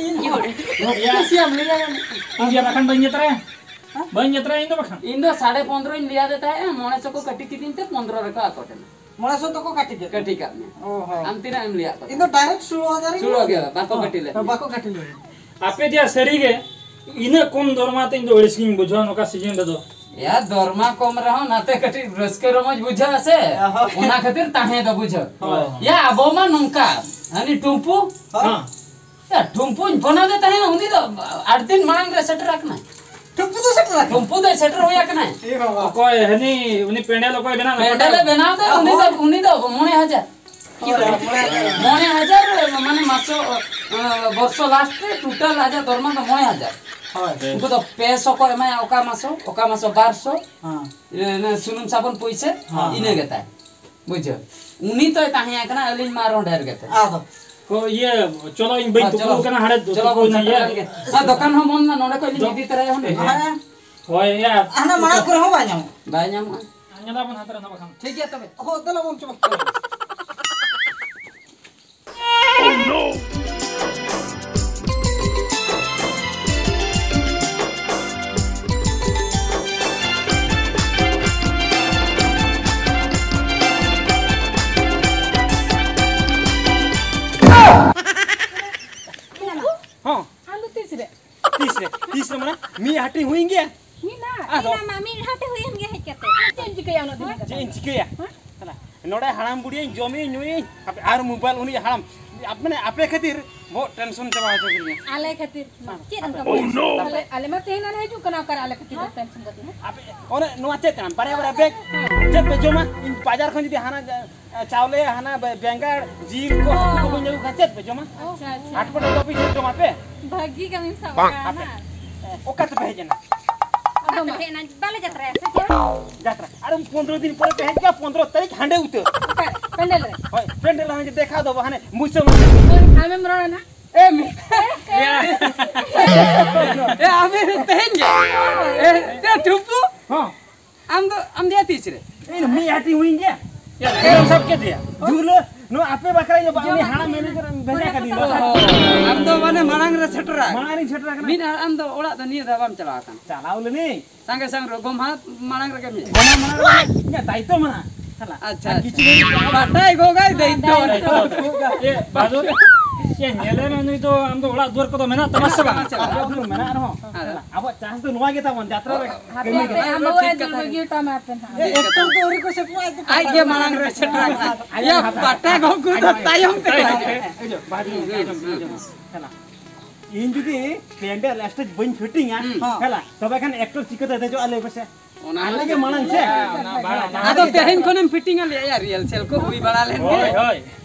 ᱤᱧ ᱦᱚᱸ᱾ ᱞᱚᱠᱷᱮ ᱥᱤᱭᱟᱢ ᱞᱟᱹᱭᱟ᱾ ᱤᱧ ᱫᱚᱭᱟ ᱵᱟᱠᱷᱟᱱ ᱵᱟᱹᱧ ᱡᱟᱛᱨᱟᱭᱟ᱾ ᱦᱮᱸ? ᱵᱟᱹᱧ ᱡᱟᱛᱨᱟᱭᱟ ᱤᱧ ᱫᱚ ᱵᱟᱠᱷᱟᱱ᱾ ᱤᱧ ᱫᱚ ᱥᱟᱲᱮ ᱯᱚᱱᱫᱽᱨᱚ ᱤᱧ ᱞᱟᱹᱭᱟ ᱫᱮ ᱛᱟᱦᱮᱸᱫ, ᱢᱚᱬᱮ ᱥᱚ ᱠᱚ ᱠᱟᱹᱴᱤ ᱠᱤᱫᱤᱧ ᱛᱮ ᱯᱚᱱᱫᱽᱨᱚ ᱨᱮᱠᱚ ᱟᱠᱚ ᱠᱟᱱᱟ᱾ ᱢᱚᱬᱮ ᱥᱚ ᱛᱮᱠᱚ ᱠᱟᱹᱴᱤ ᱠᱮᱫ᱾ ᱠᱟᱹᱴᱤ ᱠᱟᱜ ᱢᱮ᱾ ᱚ ᱦᱚᱸ᱾ ᱟᱢ ᱛᱤᱱᱟᱹᱜ ᱮᱢ ᱞᱟᱹᱭᱟᱫ ᱠᱚ ᱤᱧ ᱫᱚ ᱛᱟᱦᱮᱸᱫ? ᱰᱟᱭᱨᱮᱠᱴ ᱥᱳᱞᱳ ᱦᱟᱡᱟᱨ ᱤᱧ ᱥᱳᱞᱳ ᱞᱟᱹᱭᱟ᱾ ᱜᱮ, ᱵᱟᱠᱚ ᱦᱚᱸ᱾ ᱠᱟᱹᱴᱤ ᱞᱮᱫ ᱦᱚᱸ, ᱢᱮᱭᱟ᱾ ᱵᱟᱠᱚ ᱠᱟᱹᱴᱤ ᱞᱮᱫ ᱢᱮᱭᱟ᱾ ᱟᱯᱮ ᱡᱟ ᱥᱟᱹᱨᱤ ᱜᱮ, ᱤᱱᱟᱹᱜ ᱠᱚᱢ ᱫᱚᱨᱢᱟ ᱛᱮ ᱤᱧ ᱫᱚ ᱟᱹᱲᱤᱥ ᱜᱤᱧ ᱵᱩᱡᱷᱟᱹᱣᱟ ᱱᱚᱝᱠᱟ ᱥᱤᱡᱤᱱ ᱨᱮᱫᱚ᱾ ᱭᱟ, ᱫᱚᱨᱢᱟ ᱠᱚᱢ ᱨᱮᱦᱚᱸ ᱱᱟᱛᱮ ᱠᱟᱹᱴᱤᱡ ᱨᱟᱹᱥᱠᱟᱹ ᱨᱚᱢᱚᱡᱽ ᱵᱩᱡᱷᱟᱹᱜᱼᱟ ᱥᱮ, ᱦᱳᱭ᱾ ᱚᱱᱟ ᱠᱷᱟᱹᱛᱤᱨ ᱛᱟᱦᱮᱸ ᱫᱚ ᱵᱩᱡᱷᱟᱹᱣ᱾ ᱦᱳᱭ᱾ ᱭᱟ, ᱟᱵᱚ ᱢᱟ ᱱᱚᱝᱠᱟ, ᱦᱟᱹᱱᱤ ᱴᱩᱢᱯᱩ, ᱦᱳᱭ᱾ ᱦᱮᱸ᱾ ᱭᱟ, ᱴᱩᱢᱯᱩᱧ ᱯᱷᱳᱱ ᱟᱫᱮ ᱛᱟᱦᱮᱸᱱᱟ, ᱩᱱᱤ ᱫᱚ ᱟᱴ ᱫᱤᱱ ᱢᱟᱲᱟᱝ ᱨᱮ ᱥᱮᱴᱮᱨ ᱟᱠᱟᱱᱟᱭ᱾ ᱴᱩᱢᱯᱩ ᱫᱚ ᱥᱮᱴᱮᱨ ᱟᱠᱟᱱᱟᱭ? ᱴᱩᱢᱯᱩ ᱫᱚᱭ ᱥᱮᱴᱮᱨ ᱦᱩᱭ ᱟᱠᱟᱱᱟᱭ᱾ ᱮ ᱵᱟᱵᱟ᱾ ᱚᱠᱚᱭ ᱦᱟᱹᱱᱤ, ᱩᱱᱤ ᱯᱮᱱᱰᱮᱞ ᱚᱠᱚᱭ ᱵᱮᱱᱟᱣ ᱞᱮᱫᱟ? ᱯᱮᱱᱰᱮᱞᱮ ᱵᱮᱱᱟᱣ ᱫᱟ, ᱩᱱᱤ ᱫᱚ, ᱦᱳᱭ᱾ ᱩᱱᱤ ᱫᱚ ᱢᱚᱬᱮ ᱦᱟᱡᱟᱨ᱾ ᱦᱳᱭ, ᱢᱚᱬᱮ ᱦᱟᱡᱟᱨ᱾ ᱢᱚᱬᱮ ᱦᱟᱡᱟᱨ ᱢᱟᱱᱮ ᱢᱟᱥᱚ, ᱵᱚᱨᱥᱚ ᱞᱟᱥᱴ ᱨᱮ ᱴᱳᱴᱟᱞ ᱟᱡᱟᱜ ᱫᱚᱨᱢᱟ ᱫᱚ ᱢᱚᱬᱮ ᱦᱟᱡᱟᱨ᱾ ᱦᱳᱭ᱾ ᱩᱱᱠᱩ ᱫᱚ ᱯᱮ ᱥᱚ ᱠᱚ ᱮᱢᱟᱭᱟ ᱚᱠᱟ ᱢᱟᱥᱚ, ᱚᱠᱟ ᱢᱟᱥᱚ ᱵᱟᱨ ᱥᱚ᱾ ᱦᱮᱸ᱾ ᱮ, ᱥᱩᱱᱩᱢ ᱥᱟᱵᱚᱱ ᱯᱩᱭᱥᱟᱹ, ᱦᱮᱸ, ᱤᱱᱟᱹ ᱦᱮᱸ᱾ ᱜᱮ ᱛᱟᱭ᱾ ᱵᱩᱡᱷᱟᱹᱣ᱾ ᱩᱱᱤ ᱛᱚᱭ ᱛᱟᱦᱮᱸ ᱠᱟᱱᱟ, ᱟᱹᱞᱤᱧ ᱢᱟ ᱟᱨᱦᱚᱸ ᱰᱷᱮᱨ ᱜᱮᱛᱮ᱾ ᱟᱫᱚ᱾ ᱦᱳᱭ, ᱤᱭᱟᱹ, ᱪᱚᱞᱚ, ᱤᱧ ᱵᱟᱹᱧ ᱦᱮᱸ, ᱛᱩᱯᱩ ᱪᱚᱞᱚ᱾ ᱠᱟᱱᱟ, ᱦᱟᱸᱰᱮ ᱪᱚᱞᱚ ᱛᱩᱯᱩ ᱵᱚᱱ ᱤᱧ ᱥᱮᱴᱮᱨ ᱤᱭᱟᱹ᱾ ᱞᱮᱱ ᱜᱮ᱾ ᱦᱮᱸ, ᱫᱚᱠᱟᱱ ᱦᱚᱸ ᱵᱚᱱᱫᱷ ᱢᱮ, ᱱᱚᱰᱮ ᱠᱷᱚᱡ ᱞᱤᱧ ᱫᱚ-, ᱤᱫᱤ ᱛᱚᱨᱟᱭᱟ ᱦᱩᱱᱟᱹᱝ᱾ ᱦᱮᱸ᱾ ᱦᱳᱭ, ᱤᱭᱟᱹ᱾ ᱦᱟᱱᱟ ᱢᱟᱲᱟᱝ ᱠᱚᱨᱮ ᱦᱚᱸ ᱵᱟᱭ ᱧᱟᱢᱚᱜ᱾ ᱵᱟᱭ ᱧᱟᱢᱚᱜᱼᱟ᱾ ᱧᱮᱞᱟᱵᱚᱱ ᱦᱟᱱᱛᱮ ᱨᱮ ᱵᱟᱠᱷᱟᱱ᱾ ᱴᱷᱤᱠ ᱜᱮᱭᱟ ᱛᱚᱵᱮ᱾ ᱦᱳ, ᱫᱮᱞᱟ ᱵᱚᱱ ᱪᱚᱞᱚ᱾ ᱦᱚᱸ᱾ ᱟᱢ ᱫᱚ ᱛᱤᱥ ᱨᱮ? ᱛᱤᱥ ᱨᱮ? ᱛᱤᱥ ᱨᱮ ᱢᱟᱱᱮ? ᱢᱤᱫ ᱦᱟᱹᱴᱤᱧ ᱦᱩᱭᱮᱱ ᱜᱮᱭᱟ᱾ ᱢᱤᱫ ᱢᱟ ᱢᱤᱫ ᱫᱷᱟᱣ ᱛᱮ ᱦᱩᱭᱮᱱ ᱜᱮ ᱦᱮᱡ ᱠᱟᱛᱮ᱾ ᱪᱮᱫ ᱮᱢ ᱪᱤᱠᱟᱹᱭᱟ ᱩᱱᱟᱹᱜ ᱫᱤᱱ ᱠᱟᱛᱮ? ᱪᱮᱫ ᱤᱧ ᱪᱤᱠᱟᱹᱭᱟ? ᱦᱮᱸ? ᱦᱮᱸ? ᱱᱚᱰᱮ ᱦᱟᱲᱟᱢ ᱵᱩᱲᱤᱭᱟᱹᱧ, ᱡᱚᱢᱤᱧ ᱧᱩᱭᱟᱹᱧ, ᱟᱯᱮ ᱟᱨ ᱢᱳᱵᱟᱭᱤᱞ, ᱩᱱᱤ ᱦᱟᱲᱟᱢ, ᱟᱯ-, ᱢᱟᱱᱮ ᱟᱯᱮ ᱠᱷᱟᱹᱛᱤᱨ ᱵᱚᱦᱚᱜ ᱴᱮᱱᱥᱚᱱ ᱪᱟᱵᱟ ᱦᱚᱪᱚ ᱠᱤᱫᱤᱧᱟ᱾ ᱟᱞᱮ ᱠᱷᱟᱹᱛᱤᱨ? ᱦᱮᱸ᱾ ᱪᱮᱫ ᱚᱱᱠᱟ ᱟᱯᱮ, ᱵᱚᱦᱚᱜ ᱟᱞᱮ, ᱟᱞᱮ ᱢᱟ ᱛᱮᱦᱮᱧ ᱱᱟᱞᱮ ᱦᱤᱡᱩᱜ ᱠᱟᱱᱟ, ᱚᱠᱟᱨᱮ ᱟᱞᱮ ᱠᱷᱟᱹᱛᱤᱨ ᱫᱚ ᱴᱮᱱᱥᱚᱱ ᱠᱟᱛᱮ? ᱟᱯᱮ, ᱚᱱᱮ ᱱᱚᱣᱟ ᱪᱮᱫ ᱠᱟᱱᱟ? ᱵᱟᱨᱭᱟ ᱵᱟᱨᱭᱟ ᱵᱮᱜᱽ? ᱦᱮᱸ᱾ ᱪᱮᱫ ᱯᱮ ᱡᱚᱢᱟ? ᱤᱧ ᱵᱟᱡᱟᱨ ᱠᱷᱚᱱ ᱡᱩᱫᱤ ᱦᱟᱱᱟ, ᱮ, ᱪᱟᱣᱞᱮ, ᱦᱟᱱᱟ ᱵᱮ-, ᱵᱮᱸᱜᱟᱲ, ᱡᱤᱞ ᱠᱚ, ᱦᱟᱹᱠᱩ ᱠᱚ ᱵᱟᱹᱧ ᱟᱹᱜᱩ ᱠᱷᱟᱱ ᱪᱮᱫ ᱯᱮ ᱡᱚᱢᱟ? ᱟᱪᱪᱷᱟ, ᱟᱪᱪᱷᱟ᱾ ᱦᱟᱴ ᱯᱟᱴᱟ ᱵᱟᱯᱮ ᱡᱚᱢᱟ ᱯᱮ? ᱵᱷᱟᱹᱜᱤ ᱠᱟᱹᱢᱤᱢ ᱥᱟᱵ ᱟᱠᱟᱫᱼᱟ ᱟᱯᱮ, ᱱᱟ᱾ ᱚᱠᱟ ᱛᱮᱯᱮ ᱦᱮᱡ ᱮᱱᱟ? ᱟᱫᱚ ᱢᱟ᱾ ᱵᱟᱞᱮ ᱡᱟᱛᱨᱟᱭᱟ ᱥᱮ ᱪᱮᱫ? ᱡᱟᱛᱨᱟ᱾ ᱟᱨ ᱯᱚᱱᱨᱚ ᱫᱤᱱ ᱯᱚᱨᱮ ᱯᱮ ᱦᱮᱡ ᱠᱚᱜᱼᱟ, ᱯᱚᱱᱨᱚ ᱛᱟᱹᱨᱤᱠᱷ ᱦᱟᱸᱰᱮ ᱩᱛᱟᱹᱨ᱾ ᱚᱠᱟᱨᱮ? ᱯᱮᱱᱰᱮᱞ ᱨᱮ? ᱦᱳᱭ, ᱯᱮᱱᱰᱮᱞ ᱨᱮ ᱦᱟᱸᱰᱮ ᱫᱮᱠᱷᱟᱣ ᱫᱚ ᱦᱟᱱᱮ ᱢᱩᱪᱟᱹᱫ ᱢᱩᱪᱟᱹᱫ᱾ ᱦᱳᱭ, ᱟᱢᱮᱢ ᱨᱚᱲ ᱮᱱᱟ᱾ ᱮ, ᱢᱤ-, ᱮ, ᱟᱢᱮ ᱛᱮᱦᱮᱧ ᱜᱮ? ᱮ, ᱮ, ᱴᱷᱩᱯᱩ? ᱦᱚᱸ᱾ ᱟᱢ ᱫᱚ, ᱟᱢ ᱫᱚᱭᱟ ᱛᱤᱥ ᱨᱮ? ᱤᱧ ᱫᱚ ᱢᱤᱫ ᱟᱹᱴᱤ ᱦᱩᱭᱤᱧ ᱜᱮᱭᱟ᱾ ᱭᱟ, ᱫᱷᱤᱨᱤᱢ ᱥᱟᱵ ᱠᱮᱫᱮᱭᱟ? ᱫᱩᱞᱟᱹ, ᱱᱚᱣᱟ ᱟᱯᱮ ᱵᱟᱠᱷᱨᱟ ᱜᱮ ᱵᱟ-, ᱩᱱᱤ ᱦᱟᱲᱟᱢ ᱢᱮᱱᱮᱡᱟᱨ ᱮᱢ ᱵᱷᱮᱡᱟ ᱠᱟᱫᱤᱧ ᱫᱚ᱾ ᱚ, ᱟᱢ ᱫᱚ ᱢᱟᱱᱮ ᱢᱟᱲᱟᱝ ᱨᱮ ᱥᱮᱴᱮᱨᱟ᱾ ᱢᱟᱲᱟᱝ ᱨᱤᱧ ᱥᱮᱴᱮᱨ ᱟᱠᱟᱱᱟ᱾ ᱢᱤᱫ ᱦᱟᱲᱟᱢ ᱫᱚ ᱚᱲᱟᱜ ᱫᱚ ᱱᱤᱭᱟᱹ ᱫᱷᱟᱣ ᱵᱟᱢ ᱪᱟᱞᱟᱣ ᱟᱠᱟᱱᱟ᱾ ᱪᱟᱞᱟᱣ ᱞᱮᱱᱟᱹᱧ᱾ ᱥᱟᱸᱜᱮ ᱥᱟᱝ ᱨᱮ ᱜᱚᱢᱦᱟ ᱢᱟᱲᱟᱝ ᱨᱮᱜᱮ ᱢᱤᱫ᱾ ᱜᱚᱢᱦᱟ ᱢᱟᱲᱟᱝ ᱨᱮ ᱤᱧᱟᱹᱜ ᱫᱟᱭᱤᱛᱛᱚ ᱢᱮᱱᱟᱜᱼᱟ᱾ ᱦᱮᱞᱟ᱾ ᱟᱪᱪᱷᱟ, ᱟᱨ ᱠᱤᱪᱷᱩ ᱟᱪᱪᱷᱟ᱾ ᱫᱤᱱ ᱯᱚᱨ ᱵᱟᱰᱟᱭ ᱜᱚᱜᱟᱭ ᱫᱟᱭᱤᱛᱛᱚ᱾ ᱫᱟᱭᱤᱛᱛᱚ᱾ ᱮ, ᱵᱟᱫᱩ, ᱮ, ᱧᱮᱞᱮ ᱢᱮ, ᱱᱩᱭ ᱫᱚ ᱟᱢ ᱫᱚ ᱚᱲᱟᱜ ᱫᱩᱣᱟᱹᱨ ᱠᱚᱫᱚ ᱢᱮᱱᱟᱜ ᱛᱟᱢᱟ ᱥᱮ ᱵᱟᱝ? ᱚᱲᱟᱜ ᱫᱩᱣᱟᱹᱨ ᱢᱮᱱᱟᱜ ᱨᱮᱦᱚᱸ, ᱦᱮᱸ᱾ ᱦᱮᱞᱟ, ᱟᱵᱚᱣᱟᱜ ᱪᱟᱥ ᱫᱚ ᱱᱚᱣᱟ ᱜᱮ ᱛᱟᱵᱚᱱ, ᱡᱟᱛᱨᱟ ᱨᱮ ᱦᱟᱯᱮ, ᱠᱟᱹᱢᱤ ᱦᱟᱯᱮ, ᱫᱚ᱾ ᱟᱢ ᱫᱚ ᱴᱷᱤᱠ ᱠᱟᱛᱷᱟ ᱜᱮ᱾ ᱮ, ᱮᱠᱴᱩ ᱫᱚ ᱟᱹᱣᱨᱤ ᱠᱚ ᱥᱮᱴᱮᱨᱚᱜᱼᱟ, ᱮᱠᱴᱩ ᱟᱡ ᱜᱮ ᱢᱟᱲᱟᱝ ᱨᱮ ᱥᱮᱴᱮᱨ ᱟᱠᱟᱱᱟ᱾ ᱟᱡ ᱭᱟ, ᱦᱟᱛᱟᱣ᱾ ᱯᱟᱴᱟ ᱜᱚᱜ ᱠᱚ ᱫᱚ ᱛᱟᱭᱚᱢ ᱛᱮ᱾ ᱟᱡ, ᱟᱡ, ᱟᱡ, ᱟᱡ, ᱵᱟᱫᱩ, ᱟᱸᱡᱚᱢ, ᱟᱸᱡᱚᱢ᱾ ᱦᱮᱞᱟ᱾ ᱤᱧ ᱡᱩᱫᱤ ᱯᱮᱱᱰᱮᱞ ᱥᱴᱮᱡ ᱵᱟᱹᱧ ᱯᱷᱤᱴᱤᱝᱟ, ᱦᱩᱸ᱾ ᱦᱮᱞᱟ, ᱛᱚᱵᱮ ᱠᱷᱟᱱ ᱮᱠᱴᱚᱨ ᱪᱤᱠᱟᱹᱛᱮ ᱫᱮᱡᱚᱜᱼᱟ, ᱞᱟᱹᱭ ᱢᱮᱥᱮ? ᱚᱱᱟ ᱟᱞᱮ ᱜᱮ ᱢᱟᱲᱟᱝ ᱥᱮ? ᱚᱱᱟ ᱵᱟᱲᱟ, ᱚᱱᱟ ᱟᱫᱚ ᱵᱟᱲᱟ᱾ ᱛᱮᱦᱮᱧ ᱠᱷᱚᱱᱮᱢ ᱯᱷᱤᱴᱤᱝ ᱟᱞᱮᱭᱟ, ᱭᱟ, ᱨᱤᱦᱟᱨᱥᱮᱞ ᱠᱚ ᱦᱩᱭ ᱵᱟᱲᱟ ᱞᱮᱱ ᱜᱮ᱾ ᱦᱳᱭ, ᱦᱳᱭ᱾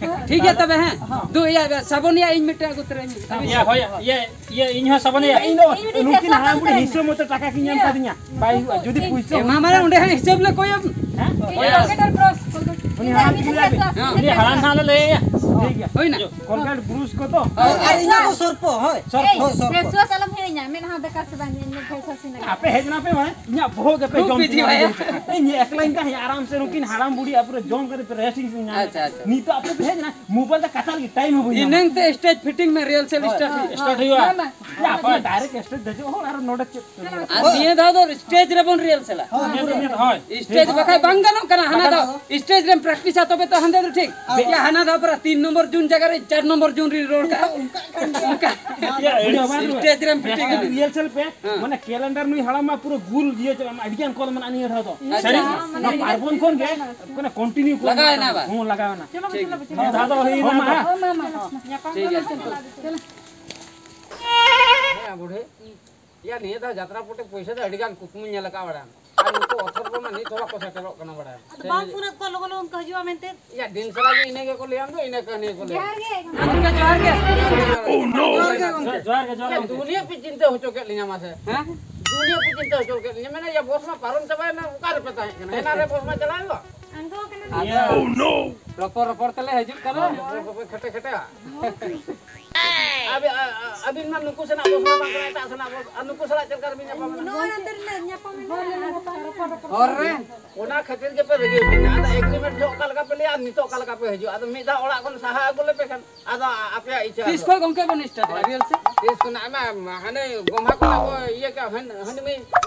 ᱴᱷᱤᱠ ᱜᱮᱭᱟ ᱛᱚᱵᱮ, ᱦᱮᱸ? ᱦᱚᱸ᱾ ᱫᱩ, ᱤᱭᱟᱹ, ᱥᱟᱵᱚᱱᱤᱭᱟ ᱤᱧ ᱢᱤᱫᱴᱮᱱ ᱟᱹᱜᱩ ᱛᱚᱨᱟᱧ᱾ ᱤᱭᱟᱹ, ᱦᱳᱭ, ᱤᱭᱟᱹ, ᱤᱭᱟᱹ, ᱤᱧ ᱦᱚᱸ ᱥᱟᱵᱚᱱᱤᱭᱟ᱾ ᱤᱧ ᱫᱚ ᱤᱧ ᱢᱤᱫᱴᱮᱱ ᱱᱩᱠᱤᱱ ᱯᱷᱮᱥᱣᱟᱥ ᱦᱟᱲᱟᱢ ᱵᱩᱲᱦᱤ ᱟᱹᱜᱩ ᱦᱤᱥᱟᱹᱵ ᱛᱚᱨᱟᱧ᱾ ᱢᱚᱛᱚ ᱴᱟᱠᱟ ᱠᱤᱱ ᱧᱟᱢ ᱤᱭᱟᱹ᱾ ᱠᱟᱫᱤᱧᱟ᱾ ᱵᱟᱭ ᱦᱩᱭᱩᱜᱼᱟ, ᱡᱩᱫᱤ ᱤᱧ ᱯᱩᱭᱥᱟᱹ ᱮᱢᱟ ᱢᱟᱱᱮ ᱚᱸᱰᱮ ᱦᱟᱸᱜ ᱦᱤᱥᱟᱹᱵ ᱞᱮ ᱠᱚᱭᱟᱢ᱾ ᱦᱮᱸ? ᱤᱧ ᱦᱳᱭ᱾ ᱯᱚᱠᱮᱴ ᱟᱨ ᱵᱨᱟᱥ ᱠᱚ ᱫᱚ᱾ ᱩᱱᱤ ᱤᱧ ᱦᱟᱲᱟᱢ ᱟᱹᱜᱩ ᱠᱤᱱ ᱠᱮᱫᱟ᱾ ᱞᱟᱹᱭᱟ᱾ ᱦᱮᱸ᱾ ᱩᱱᱤ ᱦᱟᱲᱟᱢ ᱦᱟᱸᱜ ᱞᱮ ᱞᱟᱹᱭ ᱟᱭᱟ᱾ ᱴᱷᱤᱠ ᱜᱮᱭᱟ᱾ ᱦᱩᱭᱱᱟ? ᱠᱚᱞᱜᱮᱴ ᱵᱨᱩᱥ ᱠᱚ ᱛᱚ᱾ ᱦᱳᱭ, ᱟᱨ ᱤᱧᱟᱹᱜ ᱫᱚ ᱥᱚᱨᱯᱚ, ᱦᱳᱭ᱾ ᱥᱚᱨᱯᱚ᱾ ᱮᱭ, ᱦᱳᱭ, ᱥᱚᱨᱯᱚ᱾ ᱯᱷᱮᱥᱣᱟᱥ ᱟᱞᱚᱢ ᱦᱤᱲᱤᱧᱟ, ᱢᱮᱫᱦᱟ ᱵᱮᱠᱟᱨ ᱥᱮ ᱵᱟᱝ ᱧᱮᱞ ᱢᱮ, ᱯᱷᱮᱥᱣᱟᱥ ᱤᱧ ᱞᱟᱜᱟᱣ᱾ ᱟᱯᱮ ᱦᱮᱡ ᱮᱱᱟ ᱯᱮ ᱢᱟᱱᱮ ᱤᱧᱟᱹᱜ ᱵᱚᱦᱚᱜ ᱜᱮᱯᱮ ᱠᱷᱩᱵ ᱡᱚᱢ ᱵᱤᱡᱤ ᱠᱤᱧᱟ᱾ ᱵᱷᱟᱭᱟ᱾ ᱤᱧ ᱮᱠᱞᱟᱧ ᱛᱟᱦᱮᱸ ᱟᱨᱟᱢ ᱥᱮ ᱱᱩᱠᱤᱱ ᱦᱟᱲᱟᱢ ᱵᱩᱲᱦᱤ ᱟᱯᱩᱨᱟᱹ ᱡᱚᱢ ᱠᱟᱛᱮ ᱯᱮ ᱨᱮᱥᱴ ᱤᱧ ᱧᱟᱢ᱾ ᱟᱪᱪᱷᱟ, ᱟᱪᱪᱷᱟ᱾ ᱱᱤᱛᱚᱜ ᱟᱯᱮ ᱯᱮ ᱦᱮᱡ ᱮᱱᱟ, ᱢᱳᱵᱟᱭᱤᱞ ᱛᱮ ᱠᱟᱛᱷᱟ ᱞᱟᱹᱜᱤᱫ ᱴᱟᱭᱤᱢ ᱦᱚᱸ ᱵᱟᱹᱧ ᱧᱟᱢᱟ᱾ ᱤᱱᱟᱹᱝ ᱛᱮ ᱥᱴᱮᱡ ᱯᱷᱤᱴᱤᱝ ᱢᱮ, ᱨᱤᱦᱟᱨᱥᱮᱞ ᱥᱴᱟᱨᱴ ᱦᱩᱭᱩᱜᱼᱟ᱾ ᱥᱴᱟᱨᱴ ᱦᱩᱭᱩᱜᱼᱟ᱾ ᱢᱟ, ᱢᱟ᱾ ᱭᱟ, ᱟᱯᱮ ᱰᱟᱭᱨᱮᱠᱴ ᱥᱴᱮᱡ ᱫᱮᱡᱚᱜ ᱦᱚᱲ ᱟᱨ ᱱᱚᱰᱮ ᱪᱮᱫ ᱯᱮ ᱧᱮᱞᱟ? ᱟᱨ ᱱᱤᱭᱟᱹ ᱫᱷᱟᱣ ᱫᱚ ᱥᱴᱮᱡ ᱨᱮᱵᱚᱱ ᱨᱤᱦᱟᱨᱥᱮᱞᱟ᱾ ᱦᱳᱭ, ᱱᱤᱭᱟᱹ ᱫᱚ, ᱯᱩᱨᱟᱹ᱾ ᱱᱤᱭᱟᱹ ᱫᱚ, ᱦᱳᱭ᱾ ᱥᱴᱮᱡ ᱵᱟᱠᱷᱟᱡ ᱵᱟᱝ ᱜᱟᱱᱚᱜ ᱠᱟᱱᱟ, ᱦᱟᱱᱟ ᱫᱷᱟᱣ ᱥᱴᱮᱡ ᱨᱮᱢ ᱯᱨᱮᱠᱴᱤᱥᱟ ᱛᱚᱵᱮ ᱛᱚ ᱦᱟᱸᱰᱮ ᱫᱚ ᱴᱷᱤᱠ᱾ ᱦᱳᱭ᱾ ᱭᱟ, ᱦᱟᱱᱟ ᱫᱷᱟᱣ ᱯᱟᱨᱟ ᱛᱤᱱ ᱱᱚᱢᱵᱚᱨ ᱡᱩᱱ ᱡᱟᱭᱜᱟ ᱨᱮ ᱪᱟᱨ ᱱᱚᱢᱵᱚᱨ ᱡᱩᱱ ᱨᱤᱧ ᱨᱚᱲ ᱠᱟᱜᱼᱟ᱾ ᱚᱱᱠᱟ ᱠᱟᱱ ᱜᱮᱭᱟ᱾ ᱚᱱᱠᱟ᱾ ᱭᱟ, ᱥᱴᱮᱡ ᱨᱮᱢ ᱯᱨᱮᱠᱴᱤᱥ᱾ ᱨᱤᱦᱟᱨᱥᱟᱞ ᱯᱮ, ᱦᱮᱸ᱾ ᱢᱟᱱᱮ ᱠᱮᱞᱮᱱᱰᱟᱨ ᱱᱩᱭ ᱦᱟᱲᱟᱢ ᱢᱟ ᱯᱩᱨᱟᱹ ᱜᱩᱞ ᱤᱭᱟᱹ ᱪᱟᱞᱟᱜ ᱢᱟ, ᱟᱹᱰᱤ ᱜᱟᱱ ᱠᱚᱞ ᱢᱮᱱᱟᱜᱼᱟ ᱱᱤᱭᱟᱹ ᱫᱷᱟᱣ ᱫᱚ᱾ ᱟᱪᱪᱷᱟ᱾ ᱥᱟᱹᱨᱤ? ᱦᱮᱸ, ᱢᱟᱱᱮ ᱱᱚᱣᱟ ᱯᱟᱨᱵᱚᱱ ᱠᱷᱚᱱ ᱜᱮ ᱢᱟᱱᱮ ᱠᱚᱱᱴᱤᱱᱤᱭᱩ ᱠᱚᱞ ᱞᱟᱜᱟᱣ ᱢᱮᱱᱟᱜ ᱮᱱᱟ ᱛᱟᱵᱚᱱᱟ᱾ ᱵᱟᱝ? ᱦᱮᱸ, ᱞᱟᱜᱟᱣ ᱮᱱᱟ᱾ ᱴᱷᱤᱠ᱾ ᱱᱤᱭᱟᱹ ᱫᱷᱟᱣ ᱫᱚ ᱦᱩᱭ ᱮᱱᱟ ᱢᱟ, ᱛᱚ᱾ ᱢᱟ, ᱢᱟ, ᱢᱟ᱾ ᱧᱟᱯᱟᱢ ᱴᱷᱤᱠ ᱜᱮᱭᱟ᱾ ᱠᱟᱱᱟ᱾ ᱦᱮᱸ, ᱵᱩᱰᱷᱤ᱾ ᱭᱟ, ᱱᱤᱭᱟᱹ ᱫᱷᱟᱣ ᱡᱟᱛᱨᱟ ᱯᱟᱴᱤ ᱯᱚᱭᱥᱟ ᱫᱚ ᱟᱹᱰᱤ ᱜᱟᱱ ᱠᱩᱠᱢᱩᱧ ᱧᱮᱞ ᱟᱠᱟᱫ ᱵᱟᱲᱟ᱾ ᱟᱨ ᱱᱩᱠᱩ ᱚᱛᱷᱚᱨᱵᱚ ᱢᱟ ᱱᱤᱛ ᱦᱚᱸ ᱵᱟᱠᱚ ᱥᱮᱴᱮᱨᱚᱜ ᱠᱟᱱᱟ ᱵᱟᱲᱟᱭᱟᱢ᱾ ᱟᱫᱚ ᱵᱟᱝ ᱯᱩᱨᱟᱹᱜ ᱠᱚᱣᱟ, ᱞᱚᱜᱚᱱ ᱞᱚᱜᱚᱱ ᱠᱚ ᱦᱤᱡᱩᱜᱼᱟ ᱢᱮᱱᱛᱮ᱾ ᱭᱟ, ᱫᱤᱱ ᱥᱟᱨᱟ ᱜᱮ ᱤᱱᱟᱹ ᱜᱮᱠᱚ ᱞᱟᱹᱭᱟ, ᱟᱢ ᱫᱚ ᱤᱱᱟᱹ ᱠᱟᱹᱦᱱᱤ ᱜᱮᱠᱚ ᱞᱟᱹᱭᱟ᱾ ᱡᱚᱦᱟᱨ ᱜᱮ᱾ ᱜᱚᱢᱠᱮ, ᱡᱚᱦᱟᱨ ᱜᱮ᱾ ᱡᱚᱦᱟᱨ ᱜᱮ, ᱡᱚᱦᱟᱨ ᱜᱮ᱾ ᱡᱚᱦᱟᱨ ᱜᱮ, ᱡᱚᱦᱟᱨ ᱜᱮ᱾ ᱫᱩᱱᱤᱭᱟᱹ ᱯᱮ ᱪᱤᱱᱛᱟᱹ ᱦᱚᱪᱚ ᱠᱮᱫ ᱞᱤᱧᱟ ᱢᱟᱥᱮ᱾ ᱦᱮᱸ? ᱫᱩᱱᱤᱭᱟᱹ ᱯᱮ ᱪᱤᱱᱛᱟᱹ ᱦᱚᱪᱚ ᱠᱮᱫ ᱞᱤᱧᱟ᱾ ᱢᱮᱱᱟ, ᱭᱟ, ᱵᱚᱥ ᱢᱟ ᱯᱟᱨᱚᱢ ᱪᱟᱵᱟᱭᱮᱱᱟ, ᱚᱠᱟ ᱨᱮᱯᱮ ᱛᱟᱦᱮᱸ ᱠᱟᱱᱟ? ᱮᱱᱟᱱ ᱨᱮ ᱵᱚᱥ ᱢᱟ ᱪᱟᱞᱟᱣ ᱮᱱ ᱫᱚ᱾ ᱟᱫᱚ ᱨᱚᱯᱚᱲ ᱨᱚᱯᱚᱲ ᱛᱮᱞᱮ ᱦᱤᱡᱩᱜ ᱠᱟᱱᱟ᱾ ᱦᱳᱭ, ᱦᱳᱭ, ᱦᱳᱭ, ᱠᱷᱮᱴᱮ, ᱠᱷᱮᱴᱮ᱾ ᱟᱹᱵᱤ-, ᱟ-, ᱟ-, ᱟᱹᱵᱤᱱ ᱢᱟ ᱱᱩᱠᱩ ᱥᱮᱱᱟᱜ ᱵᱚᱥ ᱢᱟ ᱵᱟᱝ ᱠᱟᱱᱟ, ᱮᱴᱟᱜ ᱥᱮᱱᱟᱜ ᱵᱚᱥ᱾ ᱟᱨ ᱱᱩᱠᱩ ᱥᱟᱞᱟᱜ ᱪᱮᱫ ᱞᱮᱠᱟ ᱨᱮᱵᱤᱱ ᱧᱟᱯᱟᱢ ᱮᱱᱟ? ᱱᱚᱜᱼᱚᱭ ᱱᱚᱛᱮ ᱨᱮᱞᱮ ᱧᱟᱯᱟᱢ ᱮᱱᱟ᱾ ᱦᱚᱨ ᱨᱮ? ᱚᱱᱟ ᱠᱷᱟᱹᱛᱤᱨ ᱜᱮᱯᱮ ᱨᱟᱹᱜᱤ ᱠᱟᱱᱟ᱾ ᱟᱫᱚ ᱮᱜᱨᱤᱢᱮᱱᱴ ᱡᱚᱦᱚᱜ ᱚᱠᱟ ᱞᱮᱠᱟ ᱯᱮ ᱞᱟᱹᱭᱟ ᱟᱨ ᱱᱤᱛᱚᱜ ᱚᱠᱟ ᱞᱮᱠᱟ ᱯᱮ ᱦᱤᱡᱩᱜᱼᱟ? ᱟᱫᱚ ᱢᱤᱫ ᱫᱷᱟᱣ ᱚᱲᱟᱜ ᱠᱷᱚᱱ ᱥᱟᱦᱟ ᱟᱹᱜᱩ ᱞᱮᱯᱮ ᱠᱷᱟᱱ ᱟᱫᱚ ᱟᱯᱮᱭᱟᱜ ᱤᱪᱪᱷᱟᱹ ᱛᱤᱥ ᱟᱫᱚ᱾ ᱠᱷᱚᱱ ᱜᱚᱢᱠᱮ ᱵᱚᱱ ᱥᱴᱟᱨᱴ ᱮᱫᱟ ᱨᱤᱦᱟᱨᱥᱟᱞ? ᱛᱤᱥ ᱠᱷᱚᱱᱟᱜ ᱟᱭᱢᱟ ᱦᱟᱱᱮ ᱜᱚᱢᱦᱟ ᱠᱷᱚᱱᱟᱜ ᱵᱚ ᱤᱭᱟᱹ ᱠᱮᱜᱼᱟ, ᱦᱟᱹᱱ-, ᱦᱟᱹᱱᱤ ᱢᱤᱫ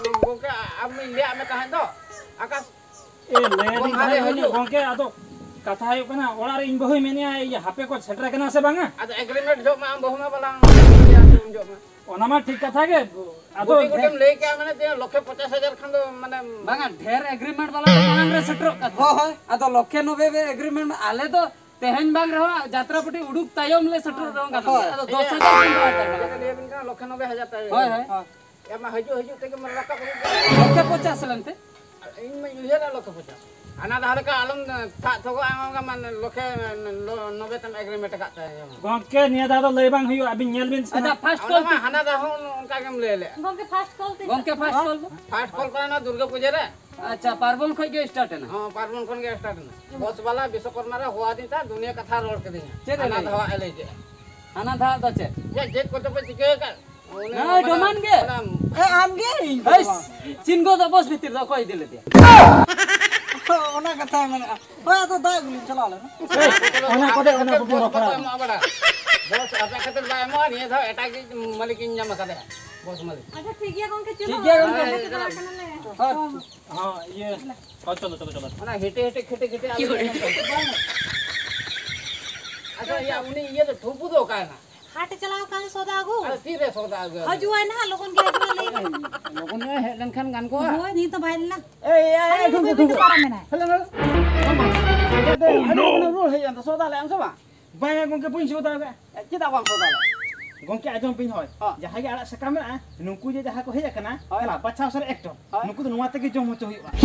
ᱜᱚᱢᱠᱮ ᱟᱢ ᱢᱤᱧ ᱞᱟᱹᱭᱟᱫ ᱢᱮ ᱛᱟᱦᱮᱸᱫ ᱫᱚ, ᱟᱠᱟᱥ᱾ ᱮ, ᱞᱟᱹᱭ ᱟᱹᱞᱤᱧ ᱜᱚᱢᱦᱟ ᱨᱮ ᱛᱟᱦᱮᱸ ᱦᱤᱡᱩᱜ᱾ ᱜᱚᱢᱠᱮ, ᱟᱫᱚ ᱠᱟᱛᱷᱟ ᱦᱩᱭᱩᱜ ᱠᱟᱱᱟ, ᱚᱲᱟᱜ ᱨᱮ ᱤᱧ ᱵᱟᱹᱦᱩᱭ ᱢᱮᱱᱮᱜᱼᱟ, ᱤᱭᱟᱹ, ᱦᱟᱯᱮ ᱠᱚ ᱥᱮᱴᱮᱨ ᱠᱟᱱᱟ ᱥᱮ ᱵᱟᱝᱟ? ᱟᱫᱚ ᱮᱜᱨᱤᱢᱮᱱᱴ ᱡᱚᱦᱚᱜ ᱢᱟ ᱟᱢ ᱵᱟᱹᱦᱩ ᱢᱟ ᱵᱟᱞᱟᱝ ᱤᱭᱟᱹ ᱩᱱ ᱡᱚᱦᱚᱜ ᱢᱟ᱾ ᱚᱱᱟ ᱢᱟ ᱴᱷᱤᱠ ᱠᱟᱛᱷᱟ ᱜᱮ, ᱟᱫᱚ ᱜᱩᱴᱤ ᱜᱩᱴᱤᱢ ᱞᱟᱹᱭ ᱠᱮᱜᱼᱟ, ᱢᱟᱱᱮ ᱛᱤᱱᱟᱹᱜ ᱞᱚᱠᱷᱮ ᱯᱚᱪᱟᱥ ᱦᱟᱡᱟᱨ ᱠᱷᱟᱱ ᱫᱚ, ᱢᱟᱱᱮ ᱵᱟᱝᱟ, ᱰᱷᱮᱨ ᱮᱜᱨᱤᱢᱮᱱᱴ ᱵᱟᱞᱟ ᱫᱚ ᱢᱟᱲᱟᱝ ᱨᱮ ᱥᱮᱴᱮᱨᱚᱜ ᱠᱟᱱᱟ᱾ ᱦᱳᱭ, ᱦᱳᱭ᱾ ᱟᱫᱚ ᱞᱚᱠᱷᱮ ᱱᱚᱵᱮ ᱮᱜᱨᱤᱢᱮᱱᱴ, ᱟᱞᱮ ᱫᱚ ᱛᱮᱦᱮᱧ ᱵᱟᱝ ᱨᱮᱦᱚᱸ ᱡᱟᱛᱨᱟ ᱯᱟᱹᱴᱤ ᱩᱰᱩᱠ ᱛᱟᱭᱚᱢ ᱞᱮ ᱥᱮᱴᱮᱨᱚᱜ ᱨᱮᱦᱚᱸ ᱜᱟᱱᱚᱜ ᱜᱮᱭᱟ᱾ ᱦᱳᱭ᱾ ᱟᱫᱚ ᱫᱚᱥ ᱦᱟᱡᱟᱨ ᱵᱚᱱ ᱫᱚᱦᱚᱭ ᱛᱟᱵᱚᱱᱟ᱾ ᱞᱟᱹᱭ ᱟᱵᱤᱱ ᱠᱟᱱᱟ ᱞᱚᱠᱷᱮ ᱱᱚᱵᱮ ᱦᱟᱡᱟᱨ ᱴᱟᱠᱟ᱾ ᱦᱳᱭ, ᱦᱳᱭ᱾ ᱦᱳᱭ᱾ ᱮ ᱢᱟ, ᱦᱤᱡᱩᱜ, ᱦᱤᱡᱩᱜ ᱛᱮᱜᱮ ᱢᱟ ᱨᱟᱠᱟᱵ ᱟᱹᱜᱩ ᱠᱚᱣᱟ᱾ ᱞᱚᱠᱷᱮ ᱯᱚᱪᱟᱥ ᱞᱮᱱᱛᱮ? ᱤᱧ ᱢᱟᱧ ᱩᱭᱦᱟᱹᱨᱟ ᱞᱚᱠᱷᱮ ᱯᱚᱪᱟᱥ᱾ ᱦᱟᱱᱟ ᱫᱷᱟᱣ ᱞᱮᱠᱟ ᱟᱞᱚᱢ ᱥᱟᱵ ᱛᱷᱚᱜᱚᱜᱼᱟ, ᱚᱱᱠᱟ ᱢᱟ ᱞᱚᱠᱷᱮ ᱞᱚ-, ᱱᱚᱵᱮ ᱛᱮᱢ ᱮᱜᱨᱤᱢᱮᱱᱴ ᱟᱠᱟᱫ ᱛᱟᱭᱟ᱾ ᱜᱚᱢᱠᱮ, ᱱᱤᱭᱟᱹ ᱫᱷᱟᱣ ᱫᱚ ᱞᱟᱹᱭ ᱵᱟᱝ ᱦᱩᱭᱩᱜᱼᱟ, ᱟᱹᱵᱤᱱ ᱧᱮᱞ ᱵᱤᱱ ᱥᱮ ᱚᱱᱟ ᱱᱟᱜ᱾ ᱢᱟ ᱦᱟᱱᱟ ᱫᱷᱟᱣ ᱦᱚᱸ ᱚᱱᱠᱟ ᱜᱮᱢ ᱞᱟᱹᱭ ᱞᱮᱫ᱾ ᱜᱚᱢᱠᱮ, ᱯᱷᱟᱥᱴ ᱠᱚᱞ ᱛᱮ᱾ ᱜᱚᱢᱠᱮ, ᱯᱷᱟᱥᱴ ᱠᱚᱞ ᱫᱚ? ᱯᱷᱟᱥᱴ ᱠᱚᱞ ᱠᱟᱱᱟ ᱱᱚᱣᱟ ᱫᱩᱨᱜᱟᱹ ᱯᱩᱡᱟᱹ ᱨᱮ᱾ ᱟᱪᱪᱷᱟ, ᱯᱟᱨᱵᱚᱱ ᱠᱷᱚᱡ ᱜᱮ ᱥᱴᱟᱨᱴ ᱮᱱᱟ᱾ ᱦᱚᱸ, ᱯᱟᱨᱵᱚᱱ ᱠᱷᱚᱱ ᱜᱮ ᱥᱴᱟᱨᱴ ᱮᱱᱟ᱾ ᱵᱚᱥ ᱵᱟᱞᱟ ᱵᱤᱥᱣᱚᱠᱚᱨᱢᱟ ᱨᱮ ᱦᱚᱦᱚ ᱟᱹᱫᱤᱧ ᱛᱟᱦᱮᱸᱫ, ᱫᱩᱱᱤᱭᱟᱹ ᱠᱟᱛᱷᱟ ᱨᱚᱲ ᱠᱤᱫᱤᱧᱟ᱾ ᱪᱮᱫ ᱮ ᱦᱟᱱᱟ ᱞᱟᱹᱭ ᱫᱷᱟᱣᱟᱜ ᱮ ᱞᱟᱹᱭ ᱠᱮᱫᱼᱟ᱾ ᱦᱟᱱᱟ ᱫᱷᱟᱣ ᱫᱚ ᱪᱮᱫ? ᱭᱟ, ᱪᱮᱫ ᱠᱚᱪᱚ ᱯᱮ ᱪᱤᱠᱟᱹ ᱟᱠᱟᱫ? ᱩᱱᱤ ᱦᱮᱸ, ᱚᱱᱟ, ᱰᱚᱢᱟᱱ ᱜᱮ᱾ ᱚᱱᱟ ᱦᱮᱸ, ᱟᱢ ᱜᱮ, ᱤᱧ ᱫᱚ ᱦᱮᱭ, ᱵᱟᱝ᱾ ᱪᱤᱱᱜᱚ ᱫᱚ ᱵᱚᱥ ᱵᱷᱤᱛᱤᱨ ᱫᱚ ᱚᱠᱚᱭ ᱤᱫᱤ ᱞᱮᱫᱮᱭᱟ? ᱚᱱᱟ ᱠᱟᱛᱷᱟ ᱢᱮᱱᱟᱜᱼᱟ᱾ ᱦᱳᱭ, ᱟᱫᱚ ᱫᱟᱜ ᱟᱹᱜᱩ ᱞᱤᱧ ᱪᱟᱞᱟᱣ ᱞᱮᱱᱟ᱾ ᱚᱱᱟ ᱠᱚᱫᱚ, ᱚᱱᱟ ᱠᱚᱫᱚ ᱵᱚᱥ ᱨᱚᱯᱚᱲᱟ᱾ ᱵᱟᱠᱚ ᱮᱢᱚᱜᱼᱟ ᱵᱟᱲᱟ᱾ ᱵᱚᱥ ᱟᱯᱮ ᱠᱷᱟᱹᱛᱤᱨ ᱵᱟᱭ ᱮᱢᱚᱜᱼᱟ, ᱱᱤᱭᱟᱹ ᱫᱷᱟᱣ ᱮᱴᱟᱜ ᱜᱮ ᱢᱟᱹᱞᱤᱠ ᱤᱧ ᱧᱟᱢ ᱟᱠᱟᱫᱮᱭᱟ, ᱵᱚᱥ ᱢᱟᱹᱞᱤᱠ᱾ ᱟᱪᱪᱷᱟ, ᱴᱷᱤᱠ ᱜᱮᱭᱟ ᱜᱚᱝᱠᱮ, ᱪᱚᱞᱚ᱾ ᱴᱷᱤᱠ ᱜᱮᱭᱟ ᱜᱚᱝᱠᱮ᱾ ᱟᱞᱮ ᱪᱟᱞᱟᱜ ᱠᱟᱱᱟᱞᱮ᱾ ᱦᱳᱭ᱾ ᱦᱚᱸ, ᱤᱭᱟᱹ, ᱦᱚᱸ, ᱪᱚᱞᱚ, ᱪᱚᱞᱚ, ᱪᱚᱞᱚ᱾ ᱚᱱᱟ ᱦᱮᱴᱮ, ᱦᱮᱴᱮ, ᱠᱷᱮᱴᱮ, ᱠᱷᱮᱴᱮ, ᱟᱞᱮ ᱪᱮᱫ ᱦᱚᱸ ᱵᱟᱝ᱾ ᱟᱪᱪᱷᱟ, ᱤᱭᱟᱹ, ᱩᱱᱤ ᱤᱭᱟᱹ ᱫᱚ, ᱴᱷᱩᱯᱩ ᱫᱚ ᱚᱠᱟᱭᱮᱱᱟ? ᱦᱟᱴ ᱮ ᱪᱟᱞᱟᱣ ᱠᱟᱱ ᱥᱚᱫᱟ ᱟᱹᱜᱩ᱾ ᱟᱨ ᱛᱤᱨᱮ ᱥᱚᱫᱟ ᱟᱹᱜᱩ? ᱦᱤᱡᱩᱜ ᱟᱭ ᱱᱟᱦᱟᱜ, ᱞᱚᱜᱚᱱ ᱜᱮ ᱦᱤᱡᱩᱜ ᱟᱭ, ᱞᱟᱹᱭ ᱵᱮᱱ᱾ ᱞᱚᱜᱚᱱ ᱧᱚᱜ ᱮ ᱦᱮᱡ ᱞᱮᱱᱠᱷᱟᱱ ᱜᱟᱱ ᱠᱚᱜᱼᱟ᱾ ᱦᱳᱭ, ᱱᱤᱛ ᱦᱚᱸ ᱵᱟᱭ ᱦᱮᱡ ᱞᱮᱱᱟ᱾ ᱮᱭ, ᱮᱭ, ᱮᱭ, ᱦᱟᱱᱮ ᱰᱷᱩᱝᱠᱩ, ᱢᱤᱫ ᱫᱤᱱ ᱰᱷᱩᱝᱠᱩ᱾ ᱯᱟᱨᱚᱢ ᱮᱱᱟᱭ᱾ Hello, hello. ᱟᱹᱰᱤ ᱫᱤᱱ ᱨᱩᱣᱟᱹᱲ ᱦᱮᱡ ᱮᱱ ᱫᱚ, ᱥᱚᱫᱟ ᱞᱮᱫ ᱟᱢ ᱥᱮ ᱵᱟᱝ? ᱵᱟᱝᱟ ᱜᱚᱝᱠᱮ, ᱵᱟᱹᱧ ᱥᱚᱫᱟ ᱞᱮᱫᱼᱟ᱾ ᱮ, ᱪᱮᱫᱟᱜ ᱵᱟᱢ ᱥᱚᱫᱟ ᱞᱮᱫᱼᱟ? ᱜᱚᱝᱠᱮ, ᱟᱸᱡᱚᱢ ᱵᱤᱱ ᱦᱳᱭ᱾ ᱦᱚᱸ᱾ ᱡᱟᱦᱟᱸ ᱜᱮ ᱟᱲᱟᱜ ᱥᱟᱠᱟᱢ ᱢᱮᱱᱟᱜᱼᱟ, ᱱᱩᱠᱩ ᱡᱮ ᱡᱟᱦᱟᱸ ᱠᱚ ᱦᱮᱡ ᱟᱠᱟᱱᱟ, ᱦᱳᱭ᱾ ᱦᱮᱞᱟ, ᱵᱟᱪᱷᱟᱣ ᱥᱟᱨ ᱮᱠᱴᱚᱨ᱾ ᱦᱳᱭ᱾ ᱱᱩᱠᱩ ᱫᱚ ᱱᱚᱣᱟ ᱛᱮᱜᱮ ᱡᱚᱢ ᱦᱚᱪᱚ ᱦᱩᱭᱩᱜᱼᱟ᱾ ᱟᱨ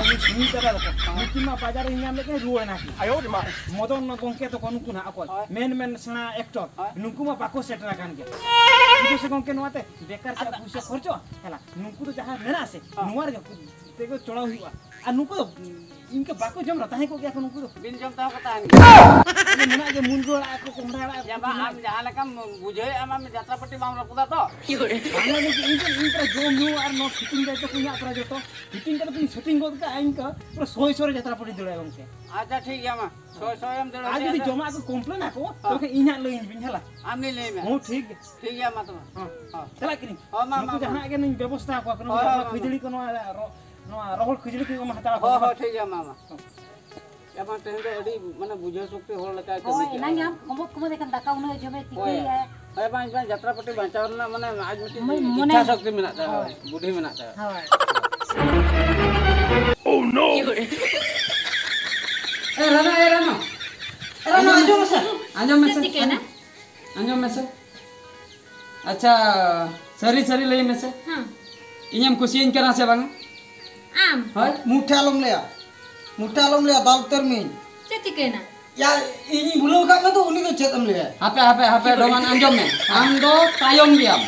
ᱩᱱᱤ ᱥᱩᱱᱤ ᱛᱟᱨᱟ ᱫᱚᱠᱚ, ᱱᱩᱠᱤᱱ ᱢᱟ ᱵᱟᱡᱟᱨ ᱨᱤᱧ ᱧᱟᱢ ᱞᱮᱫ ᱠᱤᱱ, ᱨᱩᱣᱟᱹᱲ ᱮᱱᱟ ᱠᱤᱱ᱾ ᱟᱭᱳ ᱨᱮ ᱢᱟ᱾ ᱢᱚᱫᱚᱱ ᱜᱚᱝᱠᱮ ᱛᱟᱠᱚ ᱱᱩᱠᱩ ᱱᱟᱦᱟᱜ ᱚᱠᱚᱭ? ᱦᱳᱭ᱾ ᱢᱮᱱ ᱢᱮᱱ ᱥᱮᱬᱟ ᱮᱠᱴᱚᱨ᱾ ᱦᱳᱭ᱾ ᱱᱩᱠᱩ ᱢᱟ ᱵᱟᱠᱚ ᱥᱮᱴᱮᱨ ᱟᱠᱟᱱ ᱜᱮᱭᱟ᱾ ᱪᱮᱫᱟᱜ ᱥᱮ ᱜᱚᱝᱠᱮ, ᱱᱚᱣᱟ ᱛᱮ ᱵᱮᱠᱟᱨ ᱪᱮᱫᱟᱜ ᱯᱩᱭᱥᱟᱹ ᱠᱷᱚᱨᱪᱚᱜᱼᱟ? ᱦᱮᱞᱟ, ᱱᱩᱠᱩ ᱫᱚ ᱡᱟᱦᱟᱸ ᱢᱮᱱᱟᱜᱼᱟ ᱥᱮ, ᱦᱳᱭ᱾ ᱱᱚᱣᱟ ᱨᱮᱜᱮ ᱛᱮᱜᱮ ᱪᱚᱲᱟᱣ ᱦᱩᱭᱩᱜᱼᱟ᱾ ᱟᱨ ᱱᱩᱠᱩ ᱫᱚ ᱤᱱᱠᱟᱹ ᱵᱟᱠᱚ ᱡᱚᱢ ᱨᱮᱦᱚᱸ ᱛᱟᱦᱮᱸ ᱠᱚᱜ ᱜᱮᱭᱟ ᱠᱚ ᱱᱩᱠᱩ ᱫᱚ᱾ ᱵᱤᱱ ᱡᱚᱢ ᱛᱮᱦᱚᱸ ᱠᱚ ᱛᱟᱦᱮᱱ ᱜᱮᱭᱟ᱾ ᱟᱫᱚ ᱢᱮᱱᱟᱜ ᱜᱮᱭᱟ, ᱢᱩᱱᱜᱟᱹ ᱟᱲᱟᱜ ᱠᱚ, ᱠᱚᱸᱦᱰᱟ ᱟᱲᱟᱜ ᱠᱚ ᱭᱟ ᱵᱟ, ᱢᱮᱱᱟᱜ ᱟᱢ ᱜᱮᱭᱟ᱾ ᱡᱟᱦᱟᱸ ᱞᱮᱠᱟᱢ ᱵᱩᱡᱷᱟᱹᱣᱮᱫᱼᱟ, ᱟᱢ ᱡᱟᱛᱨᱟ ᱯᱟᱹᱴᱤ ᱵᱟᱢ ᱨᱟᱹᱯᱩᱫᱟ ᱛᱚ? ᱵᱟᱝᱟ ᱜᱚᱢᱠᱮ, ᱤᱧ ᱫᱚ, ᱤᱧ ᱯᱩᱨᱟᱹ ᱡᱚᱢ ᱧᱩ ᱟᱨ ᱱᱚᱣᱟ ᱯᱷᱤᱴᱤᱝ ᱫᱟᱭᱤᱛᱛᱚ ᱠᱚ ᱤᱧᱟᱜ ᱯᱩᱨᱟᱹ ᱡᱚᱛᱚ᱾ ᱯᱷᱤᱴᱤᱝ ᱠᱟᱛᱮ ᱠᱚᱧ ᱥᱮᱴᱤᱝ ᱜᱚᱫ ᱠᱟᱜᱼᱟ, ᱤᱧ ᱠᱚ ᱯᱩᱨᱟᱹ ᱥᱚᱭ ᱥᱚᱭ ᱨᱮ ᱡᱟᱛᱨᱟ ᱯᱟᱹᱴᱤ ᱫᱟᱲᱮᱭᱟᱜᱼᱟ ᱜᱚᱢᱠᱮ᱾ ᱟᱪᱪᱷᱟ, ᱴᱷᱤᱠ ᱜᱮᱭᱟ, ᱢᱟ ᱥᱚᱭ ᱥᱚᱭ ᱮᱢ ᱫᱟᱲᱮᱭᱟᱜᱼᱟ᱾ ᱟᱨ ᱡᱩᱫᱤ ᱡᱚᱢᱟᱜ ᱠᱚ ᱠᱚᱢᱯᱞᱮᱱᱟ ᱠᱚ, ᱦᱮᱸ᱾ ᱛᱚᱵᱮ ᱤᱧ ᱦᱟᱸᱜ ᱞᱟᱹᱭᱟᱹᱧ ᱵᱤᱱ, ᱦᱮᱞᱟ᱾ ᱟᱢ ᱜᱮ ᱞᱟᱹᱭ ᱢᱮ᱾ ᱦᱚᱸ, ᱴᱷᱤᱠ ᱜᱮ᱾ ᱴᱷᱤᱠ ᱜᱮᱭᱟ, ᱢᱟ ᱛᱚᱵᱮ᱾ ᱦᱚᱸ᱾ ᱦᱚᱸ᱾ ᱪᱟᱞᱟᱜ ᱠᱟᱹᱱᱟᱹᱧ᱾ ᱦᱚᱸ, ᱢᱟ, ᱱᱩᱠᱩ ᱢᱟ, ᱢᱟ᱾ ᱡᱟᱦᱟᱱᱟᱜ ᱜᱮ ᱱᱩᱧ ᱵᱮᱵᱚᱥᱛᱷᱟ ᱟᱠᱚᱣᱟ, ᱠᱟᱱᱟ ᱦᱳᱭ, ᱦᱳᱭ, ᱡᱟᱦᱟᱸ ᱢᱟ᱾ ᱠᱷᱟᱹᱡᱟᱹᱲᱤ ᱠᱚ, ᱱᱚᱣᱟ ᱨᱚ-, ᱱᱚᱣᱟ ᱨᱚᱦᱚᱲ ᱠᱷᱟᱹᱡᱟᱹᱲᱤ ᱠᱚ ᱮᱢ ᱦᱟᱛᱟᱲ ᱟᱠᱚ ᱦᱳᱭ, ᱠᱟᱱᱟ᱾ ᱦᱳᱭ, ᱴᱷᱤᱠ ᱜᱮᱭᱟ, ᱢᱟ, ᱢᱟ᱾ ᱦᱚᱸ᱾ ᱮ ᱵᱟᱝ, ᱛᱮᱦᱮᱧ ᱫᱚ ᱟᱹᱰᱤ, ᱢᱟᱱᱮ, ᱵᱩᱡᱷᱟᱹᱣ ᱥᱚᱠᱛᱤ ᱦᱚᱲ ᱞᱮᱠᱟᱭ ᱠᱟᱹᱢᱤ ᱦᱳᱭ, ᱠᱮᱜᱼᱟ᱾ ᱮᱱᱟᱝ ᱜᱮ ᱟᱢ ᱠᱚᱢᱚᱫ ᱠᱚᱢᱚᱫ ᱮᱠᱷᱟᱱ ᱫᱟᱠᱟ ᱩᱱᱟᱹᱜ ᱡᱚᱢᱮ ᱦᱳᱭ᱾ ᱪᱤᱠᱟᱹᱭᱟ? ᱦᱳᱭ, ᱵᱟᱝ, ᱵᱟᱝ, ᱡᱟᱛᱨᱟ ᱯᱟᱹᱴᱤ ᱵᱟᱧᱪᱟᱣ ᱨᱮᱱᱟᱜ, ᱢᱟᱱᱮ, ᱟᱡ ᱢᱤᱫᱴᱤᱡ ᱢᱚᱱᱮ, ᱢᱚᱱᱮ᱾ ᱤᱪᱪᱷᱟ ᱥᱚᱠᱛᱤ ᱢᱮᱱᱟᱜ ᱛᱟᱭᱟ, ᱦᱳᱭ᱾ ᱵᱩᱫᱷᱤ ᱢᱮᱱᱟᱜ ᱛᱟᱭᱟ᱾ ᱦᱳᱭ᱾ ᱮ ᱨᱟᱱᱟ, ᱮ ᱨᱟᱱᱟ᱾ ᱮ ᱨᱟᱱᱟ, ᱟᱸᱡᱚᱢ ᱢᱮᱥᱮ᱾ ᱟᱸᱡᱚᱢ ᱢᱮᱥᱮ᱾ ᱪᱮᱫ ᱪᱤᱠᱟᱹᱭᱮᱱᱟ? ᱟᱸᱡᱚᱢ ᱢᱮᱥᱮ᱾ ᱟᱪᱪᱷᱟ, ᱥᱟᱹᱨᱤ ᱥᱟᱹᱨᱤ ᱞᱟᱹᱭ ᱢᱮᱥᱮ᱾ ᱦᱮᱸ᱾ ᱤᱧᱮᱢ ᱠᱩᱥᱤᱭᱟᱹᱧ ᱠᱟᱱᱟ ᱥᱮ ᱵᱟᱝᱟ? ᱟᱢ? ᱦᱳᱭ᱾ ᱢᱩᱴᱷᱮ ᱟᱞᱚᱢ ᱞᱟᱹᱭᱟ᱾ ᱢᱩᱴᱷᱮ ᱟᱞᱚᱢ ᱞᱟᱹᱭᱟ, ᱫᱟᱞ ᱩᱛᱟᱹᱨ ᱢᱤᱭᱟᱹᱧ᱾ ᱪᱮᱫ ᱪᱤᱠᱟᱹᱭᱮᱱᱟ? ᱭᱟ, ᱤᱧᱤᱧ ᱵᱷᱩᱞᱟᱹᱣ ᱠᱟᱜ ᱢᱮ ᱫᱚ, ᱩᱱᱤ ᱫᱚ ᱪᱮᱫ ᱮᱢ ᱞᱟᱹᱭᱟ? ᱦᱟᱯᱮ, ᱦᱟᱯᱮ, ᱦᱟᱯᱮ, ᱰᱚᱢᱟᱱ, ᱟᱸᱡᱚᱢ ᱢᱮ᱾ ᱟᱢ ᱫᱚ ᱛᱟᱭᱚᱢ ᱜᱮᱭᱟᱢ᱾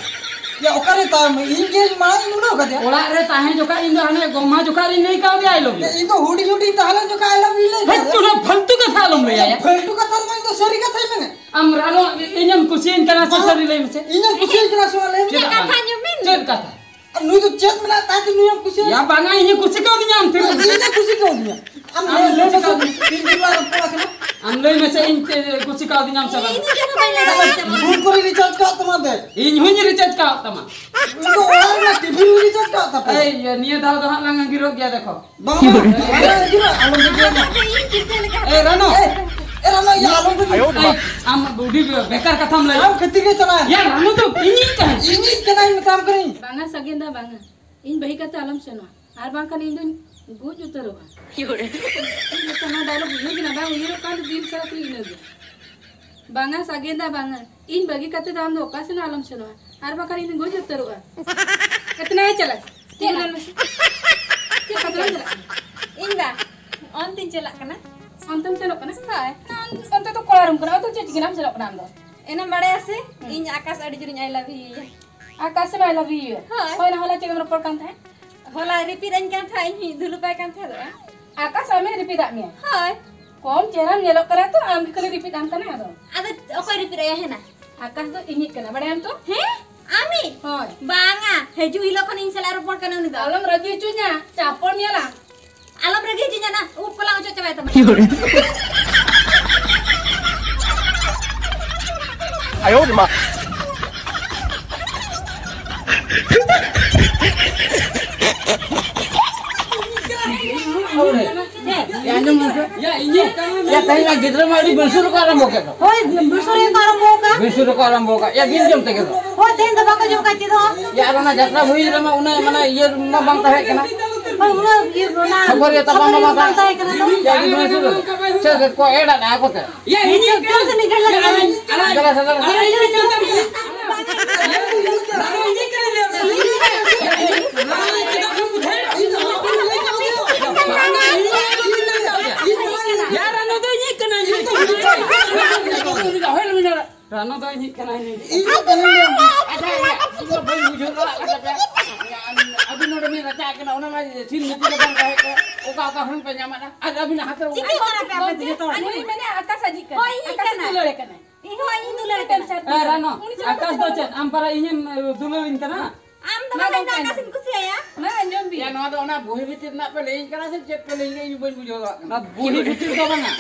ᱭᱟ, ᱚᱠᱟᱨᱮ ᱛᱟᱭᱚᱢ? ᱤᱧ ᱜᱮ ᱢᱟᱲᱟᱝ ᱤᱧ ᱵᱷᱩᱞᱟᱹᱣ ᱠᱟᱫᱮᱭᱟ᱾ ᱚᱲᱟᱜ ᱨᱮ ᱛᱟᱦᱮᱸ ᱡᱚᱠᱷᱟᱡ ᱤᱧ ᱫᱚ ᱦᱟᱱᱮ ᱜᱚᱢᱦᱟ ᱡᱚᱠᱷᱟᱡ ᱨᱤᱧ ᱞᱟᱹᱭ ᱠᱟᱣᱫᱮᱭᱟ, I love you᱾ ᱤᱧ ᱫᱚ ᱦᱩᱰᱤᱧ ᱦᱩᱰᱤᱧ ᱛᱟᱦᱮᱸ ᱞᱮᱱ ᱡᱚᱠᱷᱟᱡ I love you ᱞᱟᱹᱭ ᱦᱮᱡ ᱠᱟᱫᱟ᱾ ᱪᱩ, ᱚᱱᱟ ᱯᱷᱟᱞᱛᱩ ᱠᱟᱛᱷᱟ ᱟᱞᱚᱢ ᱞᱟᱹᱭᱟ ᱭᱟ᱾ ᱯᱷᱟᱞᱛᱩ ᱠᱟᱛᱷᱟ ᱫᱚ ᱵᱟᱝ, ᱤᱧ ᱫᱚ ᱥᱟᱹᱨᱤ ᱠᱟᱛᱷᱟᱧ ᱢᱮᱱᱮᱫ᱾ ᱟᱢ ᱨᱟᱱᱚ ᱤᱧᱮᱢ ᱠᱩᱥᱤᱭᱟᱹᱧ ᱠᱟᱱᱟ ᱥᱮ ᱵᱟᱝ, ᱥᱟᱹᱨᱤ ᱞᱟᱹᱭ ᱢᱮᱥᱮ? ᱤᱧᱮᱢ ᱠᱩᱥᱤᱭᱟᱹᱧ ᱠᱟᱱᱟ ᱥᱮ ᱵᱟᱝ ᱞᱟᱹᱭ ᱢᱮ? ᱪᱮᱫ ᱠᱟᱛᱷᱟ ᱟᱢ? ᱟᱸᱡᱚᱢ ᱢᱮ᱾ ᱪᱮᱫ ᱠᱟᱛᱷᱟ? ᱟᱨ ᱱᱩᱭ ᱫᱚ ᱪᱮᱫ ᱢᱮᱱᱟᱜ ᱛᱟᱭ ᱛᱮ ᱱᱩᱭᱮᱢ ᱠᱩᱥᱤᱭᱟᱹᱧᱟ? ᱭᱟ, ᱵᱟᱝᱟ, ᱤᱧᱮ ᱠᱩᱥᱤ ᱠᱟᱣᱫᱤᱧᱟ ᱟᱢ ᱴᱷᱮᱱ᱾ ᱤᱧᱮ ᱠᱩᱥᱤ ᱠᱟᱣᱫᱤᱧᱟ᱾ ᱟᱢ ᱟᱢ ᱞᱟᱹᱭ, ᱞᱟᱹᱭ ᱠᱩᱥᱤ ᱢᱮᱥᱮ, ᱠᱟᱣᱫᱤᱧᱟ᱾ ᱛᱤᱱ ᱫᱤᱱ ᱞᱟᱝ ᱨᱚᱯᱚᱲ ᱟᱠᱟᱱᱟ? ᱟᱢ ᱞᱟᱹᱭ ᱢᱮᱥᱮ, ᱤᱧ ᱪᱮᱫ ᱠᱩᱥᱤ ᱠᱟᱣᱫᱤᱧᱟᱢ ᱥᱮ ᱵᱟᱝ? ᱤᱧ ᱫᱚ ᱪᱮᱫ ᱦᱚᱸ ᱵᱟᱹᱧ ᱞᱟᱹᱭ ᱫᱟᱲᱮᱭᱟᱜ ᱠᱟᱱᱟ᱾ ᱵᱷᱩᱞ ᱠᱚᱨᱮ recharge ᱠᱟᱜ ᱛᱟᱢᱟ ᱫᱮ᱾ ᱤᱧ ᱦᱚᱸᱧ recharge ᱠᱟᱣᱫ ᱛᱟᱢᱟ᱾ ᱤᱧ ᱫᱚ ᱚᱲᱟᱜ ᱨᱮᱱᱟᱜ TV ᱦᱚᱸᱧ recharge ᱠᱟᱜ ᱛᱟᱯᱮ᱾ ᱮᱭ, ᱱᱤᱭᱟᱹ ᱫᱷᱟᱣ ᱫᱚ ᱦᱟᱸᱜ ᱞᱟᱝ ᱟᱸᱜᱤᱨᱚᱜ ᱜᱮᱭᱟ, ᱫᱮᱠᱷᱚ᱾ ᱵᱟᱝ, ᱵᱟᱝ, ᱟᱞᱚᱢ ᱵᱩᱡᱷᱟᱹᱣ ᱢᱟ᱾ ᱤᱧ ᱪᱤᱱᱛᱟᱹ ᱞᱮᱠᱟ ᱮ, ᱨᱟᱱᱩ᱾ ᱮ, ᱮ ᱨᱟᱱᱩ, ᱭᱟ ᱟᱞᱚᱢ ᱵᱩᱡᱷᱟᱹᱣ᱾ ᱟᱭᱳ ᱨᱮ ᱢᱟ᱾ ᱟᱢ ᱟᱹᱰᱤ ᱵᱮᱠᱟᱨ ᱠᱟᱛᱷᱟᱢ ᱞᱟᱹᱭ᱾ ᱟᱢ ᱠᱷᱟᱹᱛᱤᱨ ᱜᱮ ᱪᱟᱞᱟᱜ᱾ ᱭᱟ ᱨᱟᱱᱩ ᱫᱚ ᱤᱧᱤᱡ ᱠᱟᱱᱟᱭ᱾ ᱤᱧᱤᱡ ᱠᱟᱱᱟᱭ ᱢᱮᱛᱟᱢ ᱠᱟᱹᱱᱟᱹᱧ᱾ ᱵᱟᱝᱟ ᱥᱟᱜᱮᱱ ᱫᱟ, ᱵᱟᱝᱟ᱾ ᱤᱧ ᱵᱟᱹᱜᱤ ᱠᱟᱛᱮ ᱟᱞᱚᱢ ᱥᱮᱱᱚᱜᱼᱟ, ᱟᱨ ᱵᱟᱝᱠᱷᱟᱱ ᱤᱧ ᱫᱚᱧ ᱜᱚᱡ ᱩᱛᱟᱹᱨᱚᱜᱼᱟ᱾ ᱤᱧ ᱫᱚ ᱚᱱᱟ dialogue ᱩᱭᱦᱟᱹᱨ ᱜᱮ ᱵᱟᱝ ᱩᱭᱦᱟᱹᱨᱚᱜ ᱠᱟᱱ ᱫᱤᱱ ᱥᱟᱨᱟ ᱠᱷᱟᱹᱞᱤ ᱤᱱᱟᱹᱜᱮ᱾ ᱵᱟᱝᱟ ᱥᱟᱜᱮᱱ ᱫᱟ, ᱵᱟᱝᱟ᱾ ᱤᱧ ᱵᱟᱹᱜᱤ ᱠᱟᱛᱮ ᱫᱚ ᱟᱢ ᱫᱚ ᱚᱠᱟ ᱥᱮᱱ ᱦᱚᱸ ᱟᱞᱚᱢ ᱥᱮᱱᱚᱜᱼᱟ, ᱟᱨ ᱵᱟᱝᱠᱷᱟᱱ ᱤᱧ ᱫᱚᱧ ᱜᱚᱡ ᱩᱛᱟᱹᱨᱚᱜᱼᱟ᱾ ᱮᱛᱱᱟ ᱦᱮ ᱪᱟᱞᱟᱜ᱾ ᱪᱮᱫ ᱞᱟᱹᱭ ᱢᱮᱥᱮ? ᱪᱮᱫ ᱠᱟᱛᱷᱟ ᱪᱟᱞᱟᱜ ᱠᱟᱱᱟ? ᱤᱧ ᱵᱟ, ᱚᱱᱛᱮᱧ ᱪᱟᱞᱟᱜ ᱠᱟᱱᱟ᱾ ᱚᱱᱛᱮᱢ ᱪᱟᱞᱟᱜ ᱠᱟᱱᱟ? ᱦᱳᱭ᱾ ᱚᱱᱛᱮ ᱫᱚ ᱠᱚᱲᱟ room ᱠᱟᱱᱟ, ᱚᱱᱛᱮ ᱪᱮᱫ ᱪᱤᱠᱟᱹᱱᱟᱢ ᱪᱟᱞᱟᱜ ᱠᱟᱱᱟ ᱟᱢ ᱫᱚ? ᱮᱱᱟᱢ ᱵᱟᱲᱟᱭᱟ ᱥᱮ? ᱦᱩᱸ᱾ ᱤᱧ ᱟᱠᱟᱥ ᱟᱹᱰᱤ ᱡᱳᱨᱤᱧ I love you ᱭᱟ᱾ ᱟᱠᱟᱥ ᱮᱢ I love you ᱭᱟ? ᱦᱳᱭ᱾ ᱦᱳᱭ, ᱚᱱᱟ ᱦᱚᱞᱟ ᱪᱮᱫ ᱮᱢ ᱨᱚᱯᱚᱲ ᱠᱟᱱ ᱛᱟᱦᱮᱸᱫ? ᱦᱚᱞᱟ repeat ᱟᱹᱧ ᱠᱟᱱ ᱛᱟᱦᱮᱸᱫ, ᱤᱧ ᱦᱚᱸᱧ ᱫᱩᱞᱩᱯᱟᱭ ᱠᱟᱱ ᱛᱟᱦᱮᱸᱫ᱾ ᱟᱠᱟᱥ ᱟᱢᱮ repeat ᱟᱫ ᱢᱮᱭᱟ? ᱦᱳᱭ᱾ ᱠᱚᱢ ᱪᱮᱦᱨᱟᱢ ᱧᱮᱞᱚᱜ ᱠᱟᱱᱟ ᱛᱚ, ᱟᱢ ᱜᱮ ᱠᱷᱟᱹᱞᱤ repeat ᱟᱢ ᱠᱟᱱᱟᱭ ᱟᱫᱚ᱾ ᱟᱫᱚ ᱚᱠᱚᱭ repeat ᱟᱭᱟ ᱦᱮᱱᱟ? ᱟᱠᱟᱥ ᱫᱚ ᱤᱧᱤᱡ ᱠᱟᱱᱟ, ᱵᱟᱲᱟᱭᱟᱢ ᱛᱚ? ᱦᱮᱸ? ᱟᱢᱤᱡ? ᱦᱳᱭ᱾ ᱵᱟᱝᱟ, ᱦᱤᱡᱩᱜ ᱦᱤᱞᱳᱜ ᱠᱷᱚᱱ ᱤᱧ ᱥᱟᱞᱟᱜ ᱨᱚᱯᱚᱲ ᱠᱟᱱᱟ ᱩᱱᱤ ᱫᱚ᱾ ᱟᱞᱚᱢ ᱨᱟᱹᱜᱤ ᱦᱚᱪᱚᱧᱟ, ᱪᱟᱯᱚᱲ ᱧᱮᱞᱟ᱾ ᱟᱞᱚᱢ ᱨᱟᱹᱜᱤ ᱦᱚᱪᱚᱧᱟ ᱱᱟ, ᱩᱵ ᱠᱚᱞᱟᱝ ᱚᱪᱚᱜ ᱪᱟᱵᱟᱭ ᱛᱟᱢᱟ᱾ ᱟᱭᱳ ᱨᱮ ᱢᱟ᱾ ᱭᱟ, ᱟᱸᱡᱚᱢ ᱢᱮᱥᱮ᱾ ᱭᱟ, ᱛᱮᱦᱮᱧ ᱢᱟ ᱜᱤᱫᱽᱨᱟᱹ ᱢᱟ ᱟᱹᱰᱤ ᱵᱮᱥᱩᱨ ᱠᱚ ᱟᱨᱟᱢᱵᱚ ᱠᱮᱫ ᱫᱚ᱾ ᱦᱳᱭ, ᱵᱮᱥᱩᱨ ᱠᱚ ᱟᱨᱟᱢᱵᱚ ᱟᱠᱟᱫ᱾ ᱵᱮᱥᱩᱨ ᱠᱚ ᱟᱨᱟᱢᱵᱚ ᱟᱠᱟᱫ᱾ ᱭᱟ, ᱵᱤᱱ ᱡᱚᱢ ᱛᱮᱜᱮ ᱫᱚ᱾ ᱦᱳᱭ, ᱛᱮᱦᱮᱧ ᱫᱚ ᱵᱟᱠᱚ ᱡᱚᱢ ᱟᱠᱟᱫ ᱪᱮᱫ ᱦᱚᱸ᱾ ᱭᱟ, ᱟᱨ ᱚᱱᱟ ᱡᱟᱛᱨᱟ ᱦᱩᱭ ᱨᱮᱢᱟ ᱩᱱᱟᱹᱜ ᱢᱟᱱᱮ ᱤᱭᱟᱹ ᱢᱟ ᱵᱟᱝ ᱛᱟᱦᱮᱸ ᱠᱟᱱᱟ᱾ ᱦᱳᱭ, ᱩᱱᱟᱹᱜ ᱤᱭᱟᱹ ᱚᱱᱟ ᱠᱷᱟᱹᱯᱟᱹᱨᱤ ᱛᱟᱯᱟᱢ ᱢᱟ ᱠᱷᱟᱹᱯᱟᱹᱨᱤ ᱵᱟᱝ ᱵᱟᱝ ᱛᱟᱦᱮᱸ ᱠᱟᱱᱟ᱾ ᱛᱟᱦᱮᱸ ᱠᱟᱱᱟ᱾ ᱭᱟ, ᱟᱹᱰᱤ ᱵᱮᱥᱩᱨ᱾ ᱪᱮᱫ ᱠᱚ ᱮᱲᱟᱜᱼᱟ ᱟᱠᱚ ᱛᱮ᱾ ᱭᱟ, ᱤᱧ ᱪᱮᱫ ᱪᱚᱝ ᱥᱮ ᱱᱤᱝᱠᱟᱹ ᱞᱟᱹᱜᱤᱫ? ᱫᱮᱞᱟ ᱥᱮ, ᱫᱮᱞᱟ ᱥᱮ᱾ ᱨᱟᱱᱩ ᱫᱚ ᱤᱧᱤᱡ ᱠᱟᱱᱟᱭ᱾ ᱨᱟᱱᱩ ᱫᱚ ᱤᱧᱤᱡ ᱠᱟᱱᱟᱭ᱾ ᱟᱪᱪᱷᱟ, ᱤᱧ ᱫᱚ ᱵᱟᱹᱧ ᱵᱩᱡᱷᱟᱹᱣ ᱫᱟᱲᱮᱭᱟᱜ ᱠᱟᱱ ᱛᱟᱯᱮᱭᱟ᱾ ᱟᱹᱵᱤᱱ ᱱᱚᱰᱮ ᱵᱤᱱ ᱨᱟᱪᱟᱜ ᱠᱟᱱᱟ, ᱚᱱᱟ ᱢᱟ ᱥᱤᱢ ᱢᱤᱫᱴᱤᱡ ᱫᱚ ᱵᱟᱝ ᱛᱟᱦᱮᱸ ᱠᱟᱱᱟ᱾ ᱚᱠᱟ, ᱚᱠᱟ ᱠᱷᱚᱱ ᱯᱮ ᱧᱟᱢ ᱮᱫᱟ? ᱟᱨ ᱟᱹᱵᱤᱱᱟᱜ ᱦᱟᱛ ᱨᱮ ᱪᱤᱠᱟᱹ ᱠᱟᱱᱟ ᱯᱮ ᱟᱯᱮ ᱫᱚ ᱡᱚᱛᱚ ᱦᱚᱲ? ᱱᱩᱭ ᱢᱮᱱᱮᱫ ᱟᱠᱟᱥ ᱟᱡᱤᱡ ᱠᱟᱱᱟᱭ᱾ ᱦᱳᱭ, ᱤᱧ ᱟᱠᱟᱥ ᱠᱟᱱᱟᱭ᱾ ᱫᱩᱞᱟᱹᱲᱮ ᱠᱟᱱᱟᱭ᱾ ᱤᱧ ᱦᱚᱸ ᱤᱧ ᱫᱩᱞᱟᱹᱲ ᱠᱟᱱᱟ᱾ ᱮ, ᱨᱟᱱᱩ, ᱩᱱᱤ ᱥᱟᱞᱟᱜ ᱟᱠᱟᱥ ᱫᱚ ᱪᱮᱫ ᱪᱮᱫ? ᱟᱢ ᱯᱟᱨᱟ ᱤᱧᱮᱢ, ᱮ, ᱫᱩᱞᱟᱹᱲᱤᱧ ᱠᱟᱱᱟ? ᱟᱢ ᱫᱚ ᱢᱟ ᱵᱟᱝ ᱜᱚᱝᱠᱮ, ᱟᱠᱟᱥ ᱮᱢ ᱠᱩᱥᱤᱭᱟᱭᱟ? ᱢᱟ ᱟᱸᱡᱚᱢ ᱵᱤᱱ᱾ ᱭᱟ, ᱱᱚᱣᱟ ᱫᱚ ᱚᱱᱟ ᱵᱩᱦᱤ ᱵᱷᱤᱛᱤᱨ ᱨᱮᱱᱟᱜ ᱯᱮ ᱞᱟᱹᱭᱟᱹᱧ ᱠᱟᱱᱟ ᱥᱮ ᱪᱮᱫ ᱯᱮ ᱞᱟᱹᱭᱟᱹᱧ ᱠᱟᱱᱟ? ᱤᱧ ᱵᱟᱹᱧ ᱵᱩᱡᱷᱟᱹᱣ ᱫᱟᱲᱮᱭᱟᱜ ᱠᱟᱱᱟ᱾ ᱚᱱᱟ ᱵᱩᱦᱤ ᱵᱷᱤᱛᱤᱨ ᱫᱚ ᱵᱟᱝᱟ᱾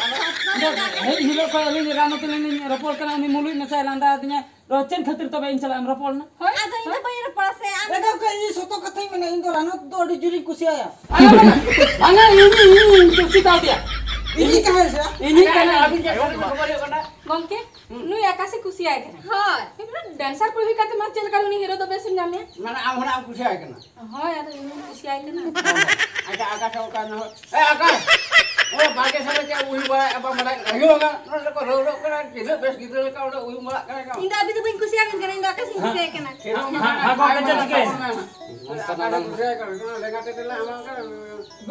ᱤᱧ ᱫᱚ ᱦᱮᱡ ᱦᱤᱞᱳᱜ ᱠᱷᱚᱱ ᱟᱹᱞᱤᱧ ᱨᱟᱱᱩ ᱛᱟᱹᱞᱤᱧ ᱞᱤᱧ ᱨᱚᱯᱚᱲ ᱠᱟᱱᱟ, ᱩᱱᱤ ᱢᱩᱞᱩᱡ ᱢᱮᱥᱟᱭ ᱞᱟᱸᱫᱟ ᱟᱹᱫᱤᱧᱟ᱾ ᱨᱚ-, ᱪᱮᱫ ᱠᱷᱟᱹᱛᱤᱨ ᱛᱚᱵᱮ ᱤᱧ ᱥᱟᱞᱟᱜ ᱮᱢ ᱨᱚᱯᱚᱲ ᱮᱱᱟ? ᱦᱳᱭ᱾ ᱟᱫᱚ ᱤᱧ ᱫᱚ ᱵᱟᱹᱧ ᱨᱚᱯᱚᱲᱟ ᱥᱮ, ᱟᱢ ᱮ ᱜᱚᱝᱠᱮ, ᱤᱧ ᱥᱚᱛᱚ ᱠᱟᱛᱷᱟᱧ ᱢᱮᱱᱟ, ᱤᱧ ᱫᱚ ᱨᱟᱱᱩ ᱫᱚ ᱟᱹᱰᱤ ᱡᱳᱨᱤᱧ ᱠᱩᱥᱤᱭᱟᱭᱟ᱾ ᱵᱟᱝᱟ, ᱤᱧ, ᱤᱧ, ᱤᱧ ᱠᱩᱥᱤ ᱠᱟᱣᱫᱮᱭᱟ᱾ ᱤᱧᱤᱡ ᱠᱟᱱᱟᱭ ᱥᱮ? ᱤᱧᱤᱡ ᱠᱟᱱᱟᱭ᱾ ᱟᱹᱵᱤᱱ ᱪᱮᱫ ᱠᱷᱚᱵᱚᱨ ᱦᱩᱭᱩᱜ ᱠᱟᱱᱟ? ᱜᱚᱝᱠᱮ, ᱦᱩᱸ᱾ ᱱᱩᱭ ᱟᱠᱟᱥᱮ ᱠᱩᱥᱤᱭᱟᱭ ᱠᱟᱱᱟ᱾ ᱦᱳᱭ᱾ ᱰᱮᱱᱥᱟᱨ ᱠᱩᱲᱤ ᱦᱩᱭ ᱠᱟᱛᱮ ᱢᱟ ᱪᱮᱫ ᱞᱮᱠᱟ ᱩᱱᱤ ᱦᱤᱨᱳ ᱫᱚ ᱵᱮᱥ ᱮᱢ ᱧᱟᱢᱮᱭᱟ? ᱢᱟᱱᱮ ᱟᱢ ᱦᱚᱸ ᱱᱟᱜ ᱮᱢ ᱠᱩᱥᱤᱭᱟᱭ ᱠᱟᱱᱟ? ᱦᱳᱭ, ᱟᱫᱚ ᱤᱧ ᱦᱚᱸᱧ ᱠᱩᱥᱤᱭᱟᱭ ᱠᱟᱱᱟ᱾ ᱟᱪᱪᱷᱟ, ᱟᱠᱟᱥ ᱦᱚᱸ ᱚᱠᱟ ᱱᱟᱦᱟᱜ? ᱮ, ᱟᱠᱟᱥ! ᱚ, ᱵᱟᱲᱜᱮ ᱥᱮᱫ ᱨᱮ ᱪᱮᱫ ᱩᱭᱩᱝ ᱵᱟᱲᱟᱭᱮᱫᱼᱟ, ᱵᱟᱢ ᱵᱟᱲᱟᱭ ᱠᱟᱱᱟ? ᱦᱤᱡᱩᱜ ᱢᱮ, ᱱᱚᱰᱮ ᱠᱚ ᱨᱟᱹᱣᱨᱟᱹᱜ ᱠᱟᱱᱟ, ᱛᱤᱱᱟᱹᱜ ᱵᱮᱥ ᱜᱤᱫᱽᱨᱟᱹ ᱞᱮᱠᱟ ᱚᱸᱰᱮ ᱩᱭᱩᱝ ᱵᱟᱲᱟᱜ ᱠᱟᱱᱟ ᱠᱚ᱾ ᱤᱧ ᱫᱚ ᱟᱹᱵᱤᱱ ᱫᱚ ᱵᱟᱹᱧ ᱠᱩᱥᱤᱭᱟᱵᱤᱱ ᱠᱟᱱᱟ, ᱤᱧ ᱫᱚ ᱟᱠᱟᱥ ᱤᱧ ᱠᱩᱥᱤᱭᱟᱭ ᱠᱟᱱᱟ᱾ ᱦᱮᱸ, ᱦᱮᱸ, ᱦᱮᱸ, ᱜᱚᱝᱠᱮ, ᱪᱮᱫ ᱪᱤᱠᱟᱹᱭᱮᱱᱟ? ᱟᱠᱟᱥ ᱮ ᱠᱩᱥᱤᱭᱟᱭ ᱠᱟᱱᱟ, ᱞᱮᱸᱜᱟ ᱛᱤ ᱛᱮᱞᱮ ᱮᱢᱟᱢ ᱠᱟᱱᱟ᱾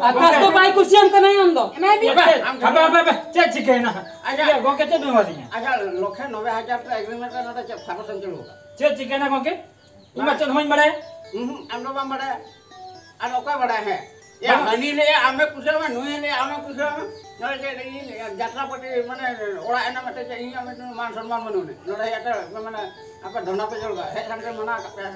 ᱟᱠᱟᱥ ᱫᱚ ᱵᱟᱭ ᱠᱩᱥᱤᱭᱟᱢ ᱠᱟᱱᱟᱭ ᱟᱢ ᱫᱚ᱾ ᱮᱢᱟᱭ ᱵᱤᱱ᱾ ᱦᱟᱯᱮ, ᱦᱟᱯᱮ, ᱦᱟᱯᱮ, ᱪᱮᱫ ᱪᱤᱠᱟᱹᱭᱮᱱᱟ? ᱟᱪᱪᱷᱟ᱾ ᱤᱭᱟᱹ, ᱜᱚᱝᱠᱮ, ᱪᱮᱫ ᱵᱤᱱ ᱮᱢᱟᱫᱤᱧᱟ? ᱟᱪᱪᱷᱟ, ᱞᱚᱠᱷᱮ ᱱᱚᱵᱮ ᱦᱟᱡᱟᱨ ᱴᱟᱠᱟ ᱮᱜᱨᱤᱢᱮᱱᱴ ᱨᱮ ᱱᱚᱰᱮ ᱪᱮᱫ ᱯᱷᱟᱨᱚᱥ ᱮᱢ ᱪᱟᱹᱞᱩ ᱟᱠᱟᱫ? ᱪᱮᱫ ᱪᱤᱠᱟᱹᱭᱮᱱᱟ ᱜᱚᱝᱠᱮ? ᱤᱧ ᱢᱟ ᱪᱮᱫ ᱦᱚᱸ ᱵᱟᱹᱧ ᱵᱟᱲᱟᱭᱟ᱾ ᱩᱸᱦᱩᱸ, ᱟᱢ ᱫᱚ ᱵᱟᱢ ᱵᱟᱲᱟᱭᱟ᱾ ᱟᱨ ᱚᱠᱚᱭ ᱵᱟᱲᱟᱭᱟ? ᱦᱮᱸ᱾ ᱭᱟ, ᱵᱟᱝ᱾ ᱦᱟᱹᱱᱤ ᱞᱟᱹᱭᱟ ᱟᱢᱮ ᱠᱩᱥᱤᱭᱟᱢᱟ, ᱱᱩᱭᱮ ᱞᱟᱹᱭᱟ ᱟᱢᱮ ᱠᱩᱥᱤᱭᱟᱢᱟ᱾ ᱱᱚᱰᱮ ᱪᱮᱫ ᱤᱧ ᱡᱟᱛᱨᱟ ᱯᱟᱹᱴᱤ, ᱢᱟᱱᱮ, ᱚᱲᱟᱜ ᱮᱱᱟ ᱢᱤᱫᱴᱮᱡ, ᱪᱮᱫ ᱤᱧᱟᱹᱜ ᱢᱤᱫᱴᱮᱱ ᱢᱟᱱ ᱥᱚᱱᱢᱟᱱ ᱵᱟᱹᱱᱩᱜ ᱟᱹᱱᱤᱡ᱾ ᱱᱚᱰᱮ ᱮᱴᱟᱜ, ᱢᱟᱱᱮ, ᱟᱯᱮ ᱫᱷᱚᱱᱟ ᱯᱮ ᱡᱚᱲ ᱠᱟᱜᱼᱟ᱾ ᱦᱮᱡ ᱞᱮᱱ ᱯᱮ ᱢᱟᱱᱟ ᱠᱟᱜ ᱯᱮᱭᱟ᱾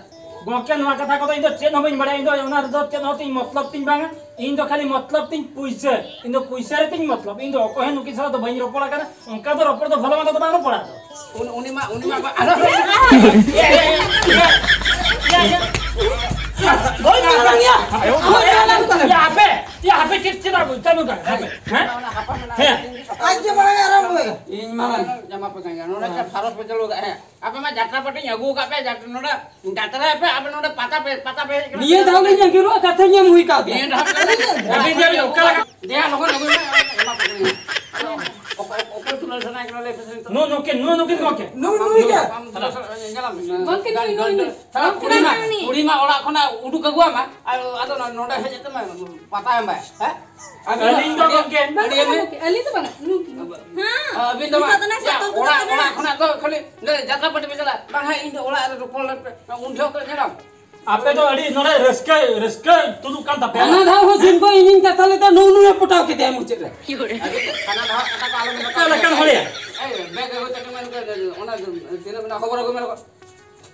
ᱜᱚᱝᱠᱮ, ᱱᱚᱣᱟ ᱠᱟᱛᱷᱟ ᱠᱚᱫᱚ ᱤᱧ ᱫᱚ ᱪᱮᱫ ᱦᱚᱸ ᱵᱟᱹᱧ ᱵᱟᱲᱟᱭᱟ᱾ ᱤᱧ ᱫᱚ ᱚᱱᱟ ᱨᱮᱫᱚ ᱪᱮᱫ ᱦᱚᱸ ᱛᱤᱧ ᱢᱚᱛᱞᱚᱵ ᱛᱤᱧ ᱵᱟᱝᱟ᱾ ᱤᱧ ᱫᱚ ᱠᱷᱟᱹᱞᱤ ᱢᱚᱛᱞᱚᱵ ᱛᱤᱧ ᱯᱩᱭᱥᱟᱹ᱾ ᱤᱧ ᱫᱚ ᱯᱩᱭᱥᱟᱹ ᱨᱮ ᱛᱤᱧ ᱢᱚᱛᱞᱚᱵ᱾ ᱤᱧ ᱫᱚ ᱚᱠᱚᱭ ᱦᱚᱸ ᱱᱩᱠᱤᱱ ᱥᱟᱞᱟᱜ ᱫᱚ ᱵᱟᱹᱧ ᱨᱚᱯᱚᱲ ᱟᱠᱟᱱᱟ᱾ ᱚᱱᱠᱟ ᱫᱚ ᱨᱚᱯᱚᱲ ᱫᱚ ᱵᱷᱟᱞᱚ ᱢᱚᱱᱫᱚ ᱫᱚ ᱵᱟᱝ ᱨᱚᱯᱚᱲᱟ ᱛᱚ᱾ ᱩᱱ-, ᱩᱱᱤ ᱢᱟ, ᱩᱱᱤ ᱢᱟ ᱵᱟ-, ᱟᱞᱚ᱾ ᱤᱭᱟᱹ, ᱤᱭᱟᱹ, ᱤᱭᱟᱹ, ᱤᱭᱟᱹ, ᱤᱭᱟᱹ᱾ ᱵᱟᱹᱧ ᱢᱟᱱᱟᱣ ᱜᱮᱭᱟ᱾ ᱟᱢᱟᱜ ᱡᱟᱦᱟᱸ ᱞᱟᱹᱭ ᱠᱟᱱᱟ᱾ ᱭᱟ, ᱟᱯᱮ, ᱭᱟ, ᱟᱯᱮ ᱪᱮᱫ, ᱪᱮᱫ ᱟᱯᱮ ᱪᱟᱹᱞᱩ ᱠᱟᱱᱟ? ᱦᱮᱸ? ᱦᱮᱸ? ᱟᱡ ᱜᱮ ᱢᱟᱲᱟᱝ ᱮ ᱟᱨᱟᱢᱵᱚᱭᱟ᱾ ᱤᱧ ᱢᱟ ᱡᱟᱢᱟ ᱯᱮ ᱠᱟᱱ ᱜᱮᱭᱟ᱾ ᱱᱚᱰᱮ ᱪᱮᱫ ᱯᱷᱟᱨᱚᱥ ᱯᱮ ᱪᱟᱹᱞᱩ ᱠᱟᱜᱼᱟ? ᱦᱮᱸ? ᱟᱯᱮ ᱢᱟ ᱡᱟᱛᱨᱟ ᱯᱟᱹᱴᱤᱧ ᱟᱹᱜᱩ ᱟᱠᱟᱫ ᱯᱮ, ᱡᱟᱛᱨᱟ, ᱱᱚᱰᱮ ᱡᱟᱛᱨᱟᱭ ᱯᱮ, ᱟᱯᱮ ᱱᱚᱰᱮ ᱯᱟᱛᱟ ᱯᱮ, ᱯᱟᱛᱟ ᱯᱮ ᱦᱮᱡ ᱠᱟᱱᱟ᱾ ᱱᱤᱭᱟᱹ ᱫᱷᱟᱣ ᱞᱤᱧ ᱟᱹᱜᱩ ᱨᱩᱣᱟᱹᱲ ᱠᱟᱛᱷᱟ ᱧᱟᱢ ᱦᱩᱭ ᱠᱟᱜ ᱱᱤᱭᱟᱹ ᱫᱷᱟᱣ ᱯᱮ ᱟᱹᱜᱩ ᱨᱩᱣᱟᱹᱲ᱾ ᱟᱹᱵᱤᱱ ᱫᱚ ᱚᱠᱟ ᱞᱮᱠᱟ? ᱫᱮᱭᱟ, ᱞᱚᱜᱚᱱ ᱟᱹᱜᱩᱭ ᱢᱮ, ᱮᱢᱟ ᱯᱮ ᱠᱟᱹᱱᱟᱹᱧ᱾ ᱚᱠᱚᱭ, ᱚᱠᱚᱭ ᱛᱩᱞᱟᱹᱣ ᱥᱟᱱᱟᱭᱮᱫ ᱠᱟᱱᱟ ᱞᱟᱹᱭ ᱯᱮᱥᱮ ᱱᱤᱛᱚᱜ? ᱱᱩ-, ᱱᱩᱠᱤᱱ, ᱱᱩ-, ᱱᱩᱠᱤᱱ ᱜᱚᱝᱠᱮ᱾ ᱱᱩ-, ᱱᱩᱭ ᱜᱮ᱾ ᱟᱢ ᱛᱩᱞᱟᱹᱣ ᱥᱟᱱᱟ-, ᱧᱮᱞᱟᱢ᱾ ᱜᱚᱝᱠᱮ, ᱱᱩᱭ, ᱱᱩᱭ, ᱱᱩᱭ᱾ ᱥᱟᱞᱟ ᱜᱚᱝᱠᱮ, ᱠᱩᱲᱤ ᱢᱟ, ᱱᱩᱭ, ᱱᱩᱭ᱾ ᱠᱩᱲᱤ ᱢᱟ ᱚᱲᱟᱜ ᱠᱷᱚᱱᱟᱜ ᱩᱰᱩᱠ ᱟᱹᱜᱩᱣᱟᱢᱟ, ᱟᱨ ᱟᱫᱚ ᱱᱚᱰᱮ ᱦᱮᱡ ᱠᱟᱛᱮ ᱢᱟ ᱯᱟᱛᱟ ᱮᱢ ᱵᱟᱭ, ᱦᱮᱸ? ᱟᱹᱞᱤᱧ ᱫᱚ ᱜᱚᱝᱠᱮ᱾ ᱵᱟᱝ, ᱟᱹᱞᱤᱧ ᱵᱟᱝ, ᱫᱚ ᱜᱚᱝᱠᱮ, ᱟᱹᱞᱤᱧ ᱫᱚ ᱵᱟᱝ, ᱱᱩᱠᱤᱱ᱾ ᱦᱮᱸ᱾ ᱟᱹᱵᱤᱱ ᱫᱚ ᱵᱟᱝ᱾ ᱱᱤᱛᱚᱜ ᱫᱚ ᱱᱟᱜ ᱭᱟ, ᱥᱟᱛᱚᱢ ᱚᱲᱟᱜ, ᱠᱟᱱᱟ᱾ ᱚᱲᱟᱜ ᱠᱷᱚᱱᱟᱜ ᱫᱚ ᱠᱷᱟᱹᱞᱤ ᱡᱟᱛᱨᱟ ᱯᱟᱹᱴᱤ ᱯᱮ ᱪᱟᱞᱟᱜᱼᱟ᱾ ᱵᱟᱝ, ᱦᱮᱸ, ᱤᱧ ᱫᱚ ᱚᱲᱟᱜ ᱨᱮ ᱨᱚᱯᱚᱲ ᱞᱮᱱ ᱯᱮ᱾ ᱩᱱ ᱡᱚᱦᱚᱜ ᱠᱚ ᱧᱮᱞᱟᱢ᱾ ᱟᱯᱮ ᱫᱚ ᱟᱹᱰᱤ ᱱᱚᱰᱮ ᱨᱟᱹᱥᱠᱟᱹ, ᱨᱟᱹᱥᱠᱟᱹ ᱛᱩᱫᱩᱜ ᱠᱟᱱ ᱛᱟᱯᱮᱭᱟ᱾ ᱦᱟᱱᱟ ᱫᱷᱟᱣ ᱦᱚᱸ ᱥᱤᱢᱵᱚ ᱤᱧᱤᱧ ᱠᱟᱛᱷᱟ ᱞᱮᱫᱟ, ᱱᱩᱜ ᱱᱩᱭᱮ ᱯᱚᱴᱟᱣ ᱠᱮᱫᱮᱭᱟ ᱢᱩᱪᱟᱹᱫ ᱨᱮ᱾ ᱦᱟᱱᱟ ᱫᱷᱟᱣ ᱠᱟᱛᱷᱟ ᱠᱚ ᱟᱞᱚᱢ ᱪᱮᱫ ᱞᱮᱠᱟᱱ ᱦᱚᱲᱭᱟ? ᱮᱭ, ᱵᱮᱜᱽ ᱟᱹᱜᱩ ᱠᱟᱛᱮ ᱢᱮᱱ ᱠᱮᱫ, ᱚᱱᱟ ᱛᱤᱱᱟᱹᱜ ᱢᱮᱱᱟᱜᱼᱟ, ᱠᱷᱚᱵᱚᱨ ᱟᱹᱜᱩ ᱢᱮ᱾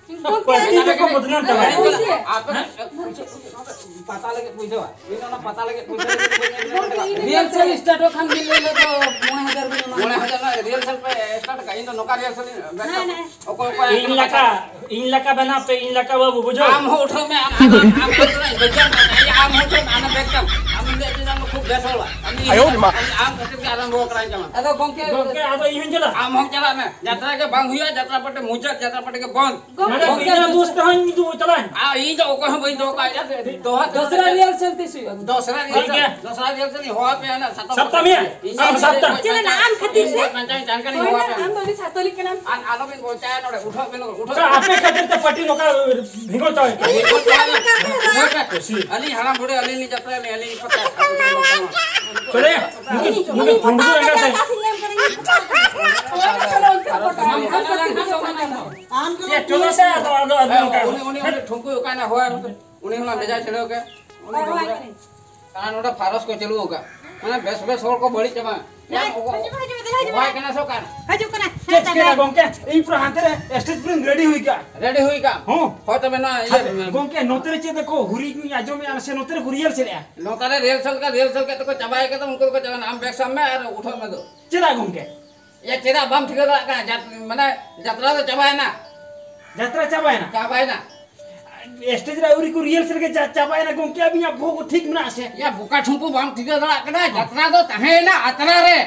ᱚᱠᱚᱭ ᱱᱤᱡᱮ ᱠᱚ ᱵᱚᱫᱱᱟᱢ ᱪᱟᱵᱟᱭᱟ? ᱟᱯᱮ ᱫᱚ ᱯᱟᱛᱟ ᱞᱟᱹᱜᱤᱫ ᱯᱩᱭᱥᱟᱹ ᱵᱟᱝ? ᱤᱧ ᱫᱚ ᱚᱱᱟ ᱯᱟᱛᱟ ᱞᱟᱹᱜᱤᱫ ᱯᱩᱭᱥᱟᱹ ᱞᱟᱹᱜᱤᱫ ᱫᱚ ᱵᱟᱹᱧ ᱮᱢ ᱫᱟᱲᱮ ᱠᱟᱜ ᱯᱮᱭᱟ᱾ ᱨᱤᱦᱟᱨᱥᱟᱞ ᱥᱴᱟᱨᱴᱚᱜ ᱠᱷᱟᱱ ᱵᱤᱱ ᱞᱟᱹᱭ ᱞᱮᱫ ᱫᱚ ᱢᱚᱬᱮ ᱦᱟᱡᱟᱨ ᱵᱤᱱ ᱮᱢᱟ᱾ ᱢᱚᱬᱮ ᱦᱟᱡᱟᱨ ᱨᱮᱱᱟᱜ ᱨᱤᱦᱟᱨᱥᱟᱞ ᱯᱮ ᱥᱴᱟᱨᱴ ᱠᱟᱜᱼᱟ, ᱤᱧ ᱫᱚ ᱱᱚᱝᱠᱟ ᱨᱤᱦᱟᱨᱥᱟᱞ ᱤᱧ ᱵᱮᱠᱟᱨ᱾ ᱦᱮᱸ, ᱦᱮᱸ᱾ ᱚᱠᱚᱭ, ᱚᱠᱚᱭ ᱤᱧ ᱞᱮᱠᱟ, ᱤᱧ ᱞᱮᱠᱟ ᱵᱮᱱᱟᱣ ᱯᱮ, ᱤᱧ ᱞᱮᱠᱟ ᱵᱟᱹᱵᱩ, ᱵᱩᱡᱷᱟᱹᱣ? ᱟᱢ ᱦᱚᱸ ᱩᱴᱷᱟᱹᱣ ᱢᱮ, ᱟᱢ, ᱟᱢ, ᱟᱢ, ᱟᱢ ᱦᱚᱸ ᱩᱴᱷᱟᱹᱣ ᱢᱮ, ᱟᱢ ᱵᱮᱜᱽ ᱛᱟᱢ, ᱟᱢ ᱤᱧ ᱫᱚ ᱮᱠᱫᱚᱢ ᱠᱷᱩᱵ ᱵᱮᱥ ᱦᱚᱲ᱾ ᱟᱢ ᱫᱚ ᱟᱭᱳ ᱨᱮ ᱢᱟ᱾ ᱟᱢ, ᱟᱢ ᱠᱷᱟᱹᱛᱤᱨ ᱜᱮ ᱟᱨᱟᱢᱵᱚ ᱠᱟᱱᱟ ᱡᱟᱢᱟ᱾ ᱟᱫᱚ ᱜᱚᱝᱠᱮ, ᱜᱚᱝᱠᱮ, ᱟᱫᱚ ᱤᱧ ᱦᱚᱸᱧ ᱪᱟᱞᱟᱜᱼᱟ᱾ ᱟᱢ ᱦᱚᱸᱢ ᱪᱟᱞᱟᱜ ᱢᱮ᱾ ᱡᱟᱛᱨᱟ ᱜᱮ ᱵᱟᱝ ᱦᱩᱭᱩᱜᱼᱟ, ᱡᱟᱛᱨᱟ ᱯᱟᱴᱤ ᱢᱩᱪᱟᱹᱫ, ᱡᱟᱛᱨᱟ ᱯᱟᱴᱤ ᱜᱮ ᱵᱚᱱᱫ᱾ ᱜᱚᱝᱠᱮ, ᱢᱟᱱᱮ ᱜᱚᱝᱠᱮ, ᱤᱧ ᱫᱚ ᱫᱩᱥ ᱛᱮᱦᱚᱸᱧ ᱫᱩ ᱪᱟᱞᱟᱜᱼᱟᱹᱧ᱾ ᱟᱨ ᱤᱧ ᱫᱚ ᱚᱠᱚᱭ ᱦᱚᱸ ᱵᱟᱹᱧ ᱫᱚᱦᱚ ᱠᱟᱜᱼᱟ᱾ ᱫᱚᱦᱚ, ᱫᱚᱥᱨᱟ ᱨᱤᱦᱟᱨᱥᱟᱞ ᱛᱤᱥ ᱦᱩᱭᱩᱜᱼᱟ? ᱫᱚᱥᱨᱟ ᱴᱷᱤᱠ ᱜᱮᱭᱟ᱾ ᱨᱤᱦᱟᱨᱥᱟᱞ, ᱫᱚᱥᱨᱟ ᱨᱤᱦᱟᱨᱥᱟᱞ ᱤᱧ ᱦᱚᱦᱚ ᱟᱯᱮᱭᱟ ᱱᱟ, ᱥᱟᱛᱚᱢ ᱥᱟᱯᱛᱟ ᱢᱮᱭᱟ᱾ ᱤᱧ ᱟᱢ ᱥᱟᱯᱛᱟ᱾ ᱪᱮᱫ ᱨᱮᱱᱟᱜ ᱟᱢ ᱠᱷᱟᱹᱛᱤᱨ ᱛᱮ? ᱤᱧ ᱵᱟᱧᱪᱟᱣ ᱤᱧ ᱛᱟᱦᱮᱱ ᱠᱟᱱᱟ, ᱤᱧ ᱦᱚᱦᱚ ᱦᱳᱭ, ᱟᱯᱮᱭᱟ᱾ ᱟᱢ ᱫᱚ ᱟᱹᱰᱤ ᱥᱟᱛᱚᱞᱤ ᱠᱟᱱᱟᱢ᱾ ᱟᱨ ᱟᱞᱚᱵᱤᱱ ᱵᱚᱧᱪᱟᱭᱟ ᱱᱚᱰᱮ, ᱩᱴᱷᱟᱹᱜ ᱵᱤᱱ, ᱩᱴᱷᱟᱹᱜ ᱟᱪᱪᱷᱟ, ᱵᱤᱱ᱾ ᱟᱯᱮ ᱠᱷᱟᱹᱛᱤᱨ ᱛᱮ ᱯᱟᱨᱴᱤ ᱱᱚᱝᱠᱟ ᱵᱷᱤᱸᱜᱟᱹᱲ ᱪᱟᱵᱟᱭᱮᱱᱟ᱾ ᱟᱹᱞᱤᱧ ᱦᱟᱲᱟᱢ ᱵᱩᱲᱦᱤ, ᱟᱹᱞᱤᱧ ᱞᱤᱧ ᱡᱟᱛᱨᱟᱭᱟ, ᱟᱹᱞᱤᱧ ᱞᱤᱧ ᱯᱟᱛᱟᱭᱟ᱾ ᱪᱚᱞᱮ, ᱱᱩᱠᱤᱱ, ᱱᱩᱠᱤᱱ ᱵᱷᱩᱸᱰᱨᱩ ᱮᱸᱜᱟᱛᱮ᱾ ᱪᱮᱫ ᱪᱚᱞᱚ ᱥᱮ, ᱟᱫᱚ, ᱟᱫᱚ, ᱟᱫᱚ ᱦᱮᱸ, ᱱᱚᱝᱠᱟ᱾ ᱩᱱᱤ, ᱩᱱᱤ, ᱩᱱᱤ ᱴᱷᱩᱝᱠᱩ ᱚᱠᱟᱭ ᱱᱟ ᱦᱚᱲ? ᱩᱱᱤ ᱦᱚᱸ ᱵᱷᱮᱡᱟ ᱪᱷᱟᱹᱲᱟᱹᱣ ᱠᱮ᱾ ᱩᱱᱤ ᱦᱚᱸ ᱵᱷᱮᱡᱟ᱾ ᱟᱨ ᱱᱚᱰᱮ ᱯᱷᱟᱨᱚᱥ ᱠᱚ ᱪᱟᱹᱞᱩ ᱟᱠᱟᱫ᱾ ᱢᱟᱱᱮ ᱵᱮᱥ ᱵᱮᱥ ᱦᱚᱲ ᱠᱚ ᱵᱟᱹᱲᱤᱡ ᱪᱟᱵᱟ᱾ ᱦᱮᱸ, ᱦᱤᱡᱩᱜ ᱢᱮ, ᱦᱤᱡᱩᱜ ᱢᱮ, ᱦᱤᱡᱩᱜ ᱢᱮ, ᱦᱤᱡᱩᱜ ᱢᱮ᱾ ᱚᱠᱚᱭ ᱠᱟᱱᱟ ᱥᱮ ᱚᱠᱟᱭ ᱱᱟ? ᱦᱤᱡᱩᱜ ᱠᱟᱱᱟ᱾ ᱪᱮᱫ ᱪᱤᱠᱟᱹᱭᱱᱟ ᱜᱚᱝᱠᱮ? ᱤᱧ ᱯᱩᱨᱟᱹ ᱦᱟᱱᱛᱮ ᱨᱮ stage ᱯᱩᱨᱟᱹᱧ ready ᱦᱩᱭ ᱠᱟᱜᱼᱟ᱾ Ready ᱦᱩᱭ ᱠᱟᱜ? ᱦᱚᱸ᱾ ᱦᱳᱭ ᱛᱚᱵᱮ ᱱᱟ ᱤᱭᱟᱹ ᱦᱟᱱᱛᱮ, ᱜᱚᱝᱠᱮ, ᱱᱚᱛᱮ ᱨᱮ ᱪᱮᱫ ᱠᱚ ᱦᱩᱨᱤ ᱠᱚᱧ ᱟᱸᱡᱚᱢᱮᱜᱼᱟ ᱥᱮ ᱱᱚᱛᱮ ᱨᱮ ᱦᱩᱨᱤᱭᱟᱹᱞ ᱪᱮᱫ ᱮᱜᱼᱟ? ᱱᱚᱛᱮ ᱨᱮ rehearsal ᱠᱟᱜ, rehearsal ᱠᱟᱜ ᱛᱮᱠᱚ ᱪᱟᱵᱟᱭ ᱠᱟᱫᱟ, ᱩᱱᱠᱩ ᱫᱚᱠᱚ ᱪᱟᱵᱟᱭᱱᱟ᱾ ᱟᱢ ᱵᱮᱜᱽ ᱥᱟᱵ ᱢᱮ ᱟᱨ ᱩᱴᱷᱟᱹᱜ ᱢᱮ ᱫᱩ᱾ ᱪᱮᱫᱟᱜ ᱜᱚᱝᱠᱮ? ᱭᱟ, ᱪᱮᱫᱟᱜ ᱵᱟᱢ ᱴᱷᱤᱠᱟᱹ ᱫᱟᱲᱮᱭᱟᱜ ᱠᱟᱱᱟ? ᱡᱟᱛ-, ᱢᱟᱱᱮ, ᱡᱟᱛᱨᱟ ᱫᱚ ᱪᱟᱵᱟᱭᱮᱱᱟ᱾ ᱡᱟᱛᱨᱟ ᱪᱟᱵᱟᱭᱮᱱᱟ? ᱪᱟᱵᱟᱭᱮᱱᱟ᱾ Stage ᱨᱮ ᱟᱹᱣᱨᱤ ᱠᱚ rehearsal ᱜᱮ ᱪᱟ-, ᱪᱟᱵᱟᱭᱮᱱᱟ ᱜᱚᱝᱠᱮ, ᱟᱹᱵᱤᱱᱟᱜ ᱵᱚᱦᱚᱜ ᱠᱚ ᱴᱷᱤᱠ ᱢᱮᱱᱟᱜᱼᱟ ᱥᱮ? ᱭᱟ, ᱵᱚᱠᱟ ᱴᱷᱩᱢᱯᱩ, ᱵᱟᱢ ᱴᱷᱤᱠᱟᱹ ᱫᱟᱲᱮᱭᱟᱜ ᱠᱟᱱᱟ? ᱡᱟᱛᱨᱟ ᱫᱚ ᱛᱟᱦᱮᱸᱭᱮᱱᱟ ᱟᱛᱨᱟ ᱨᱮ᱾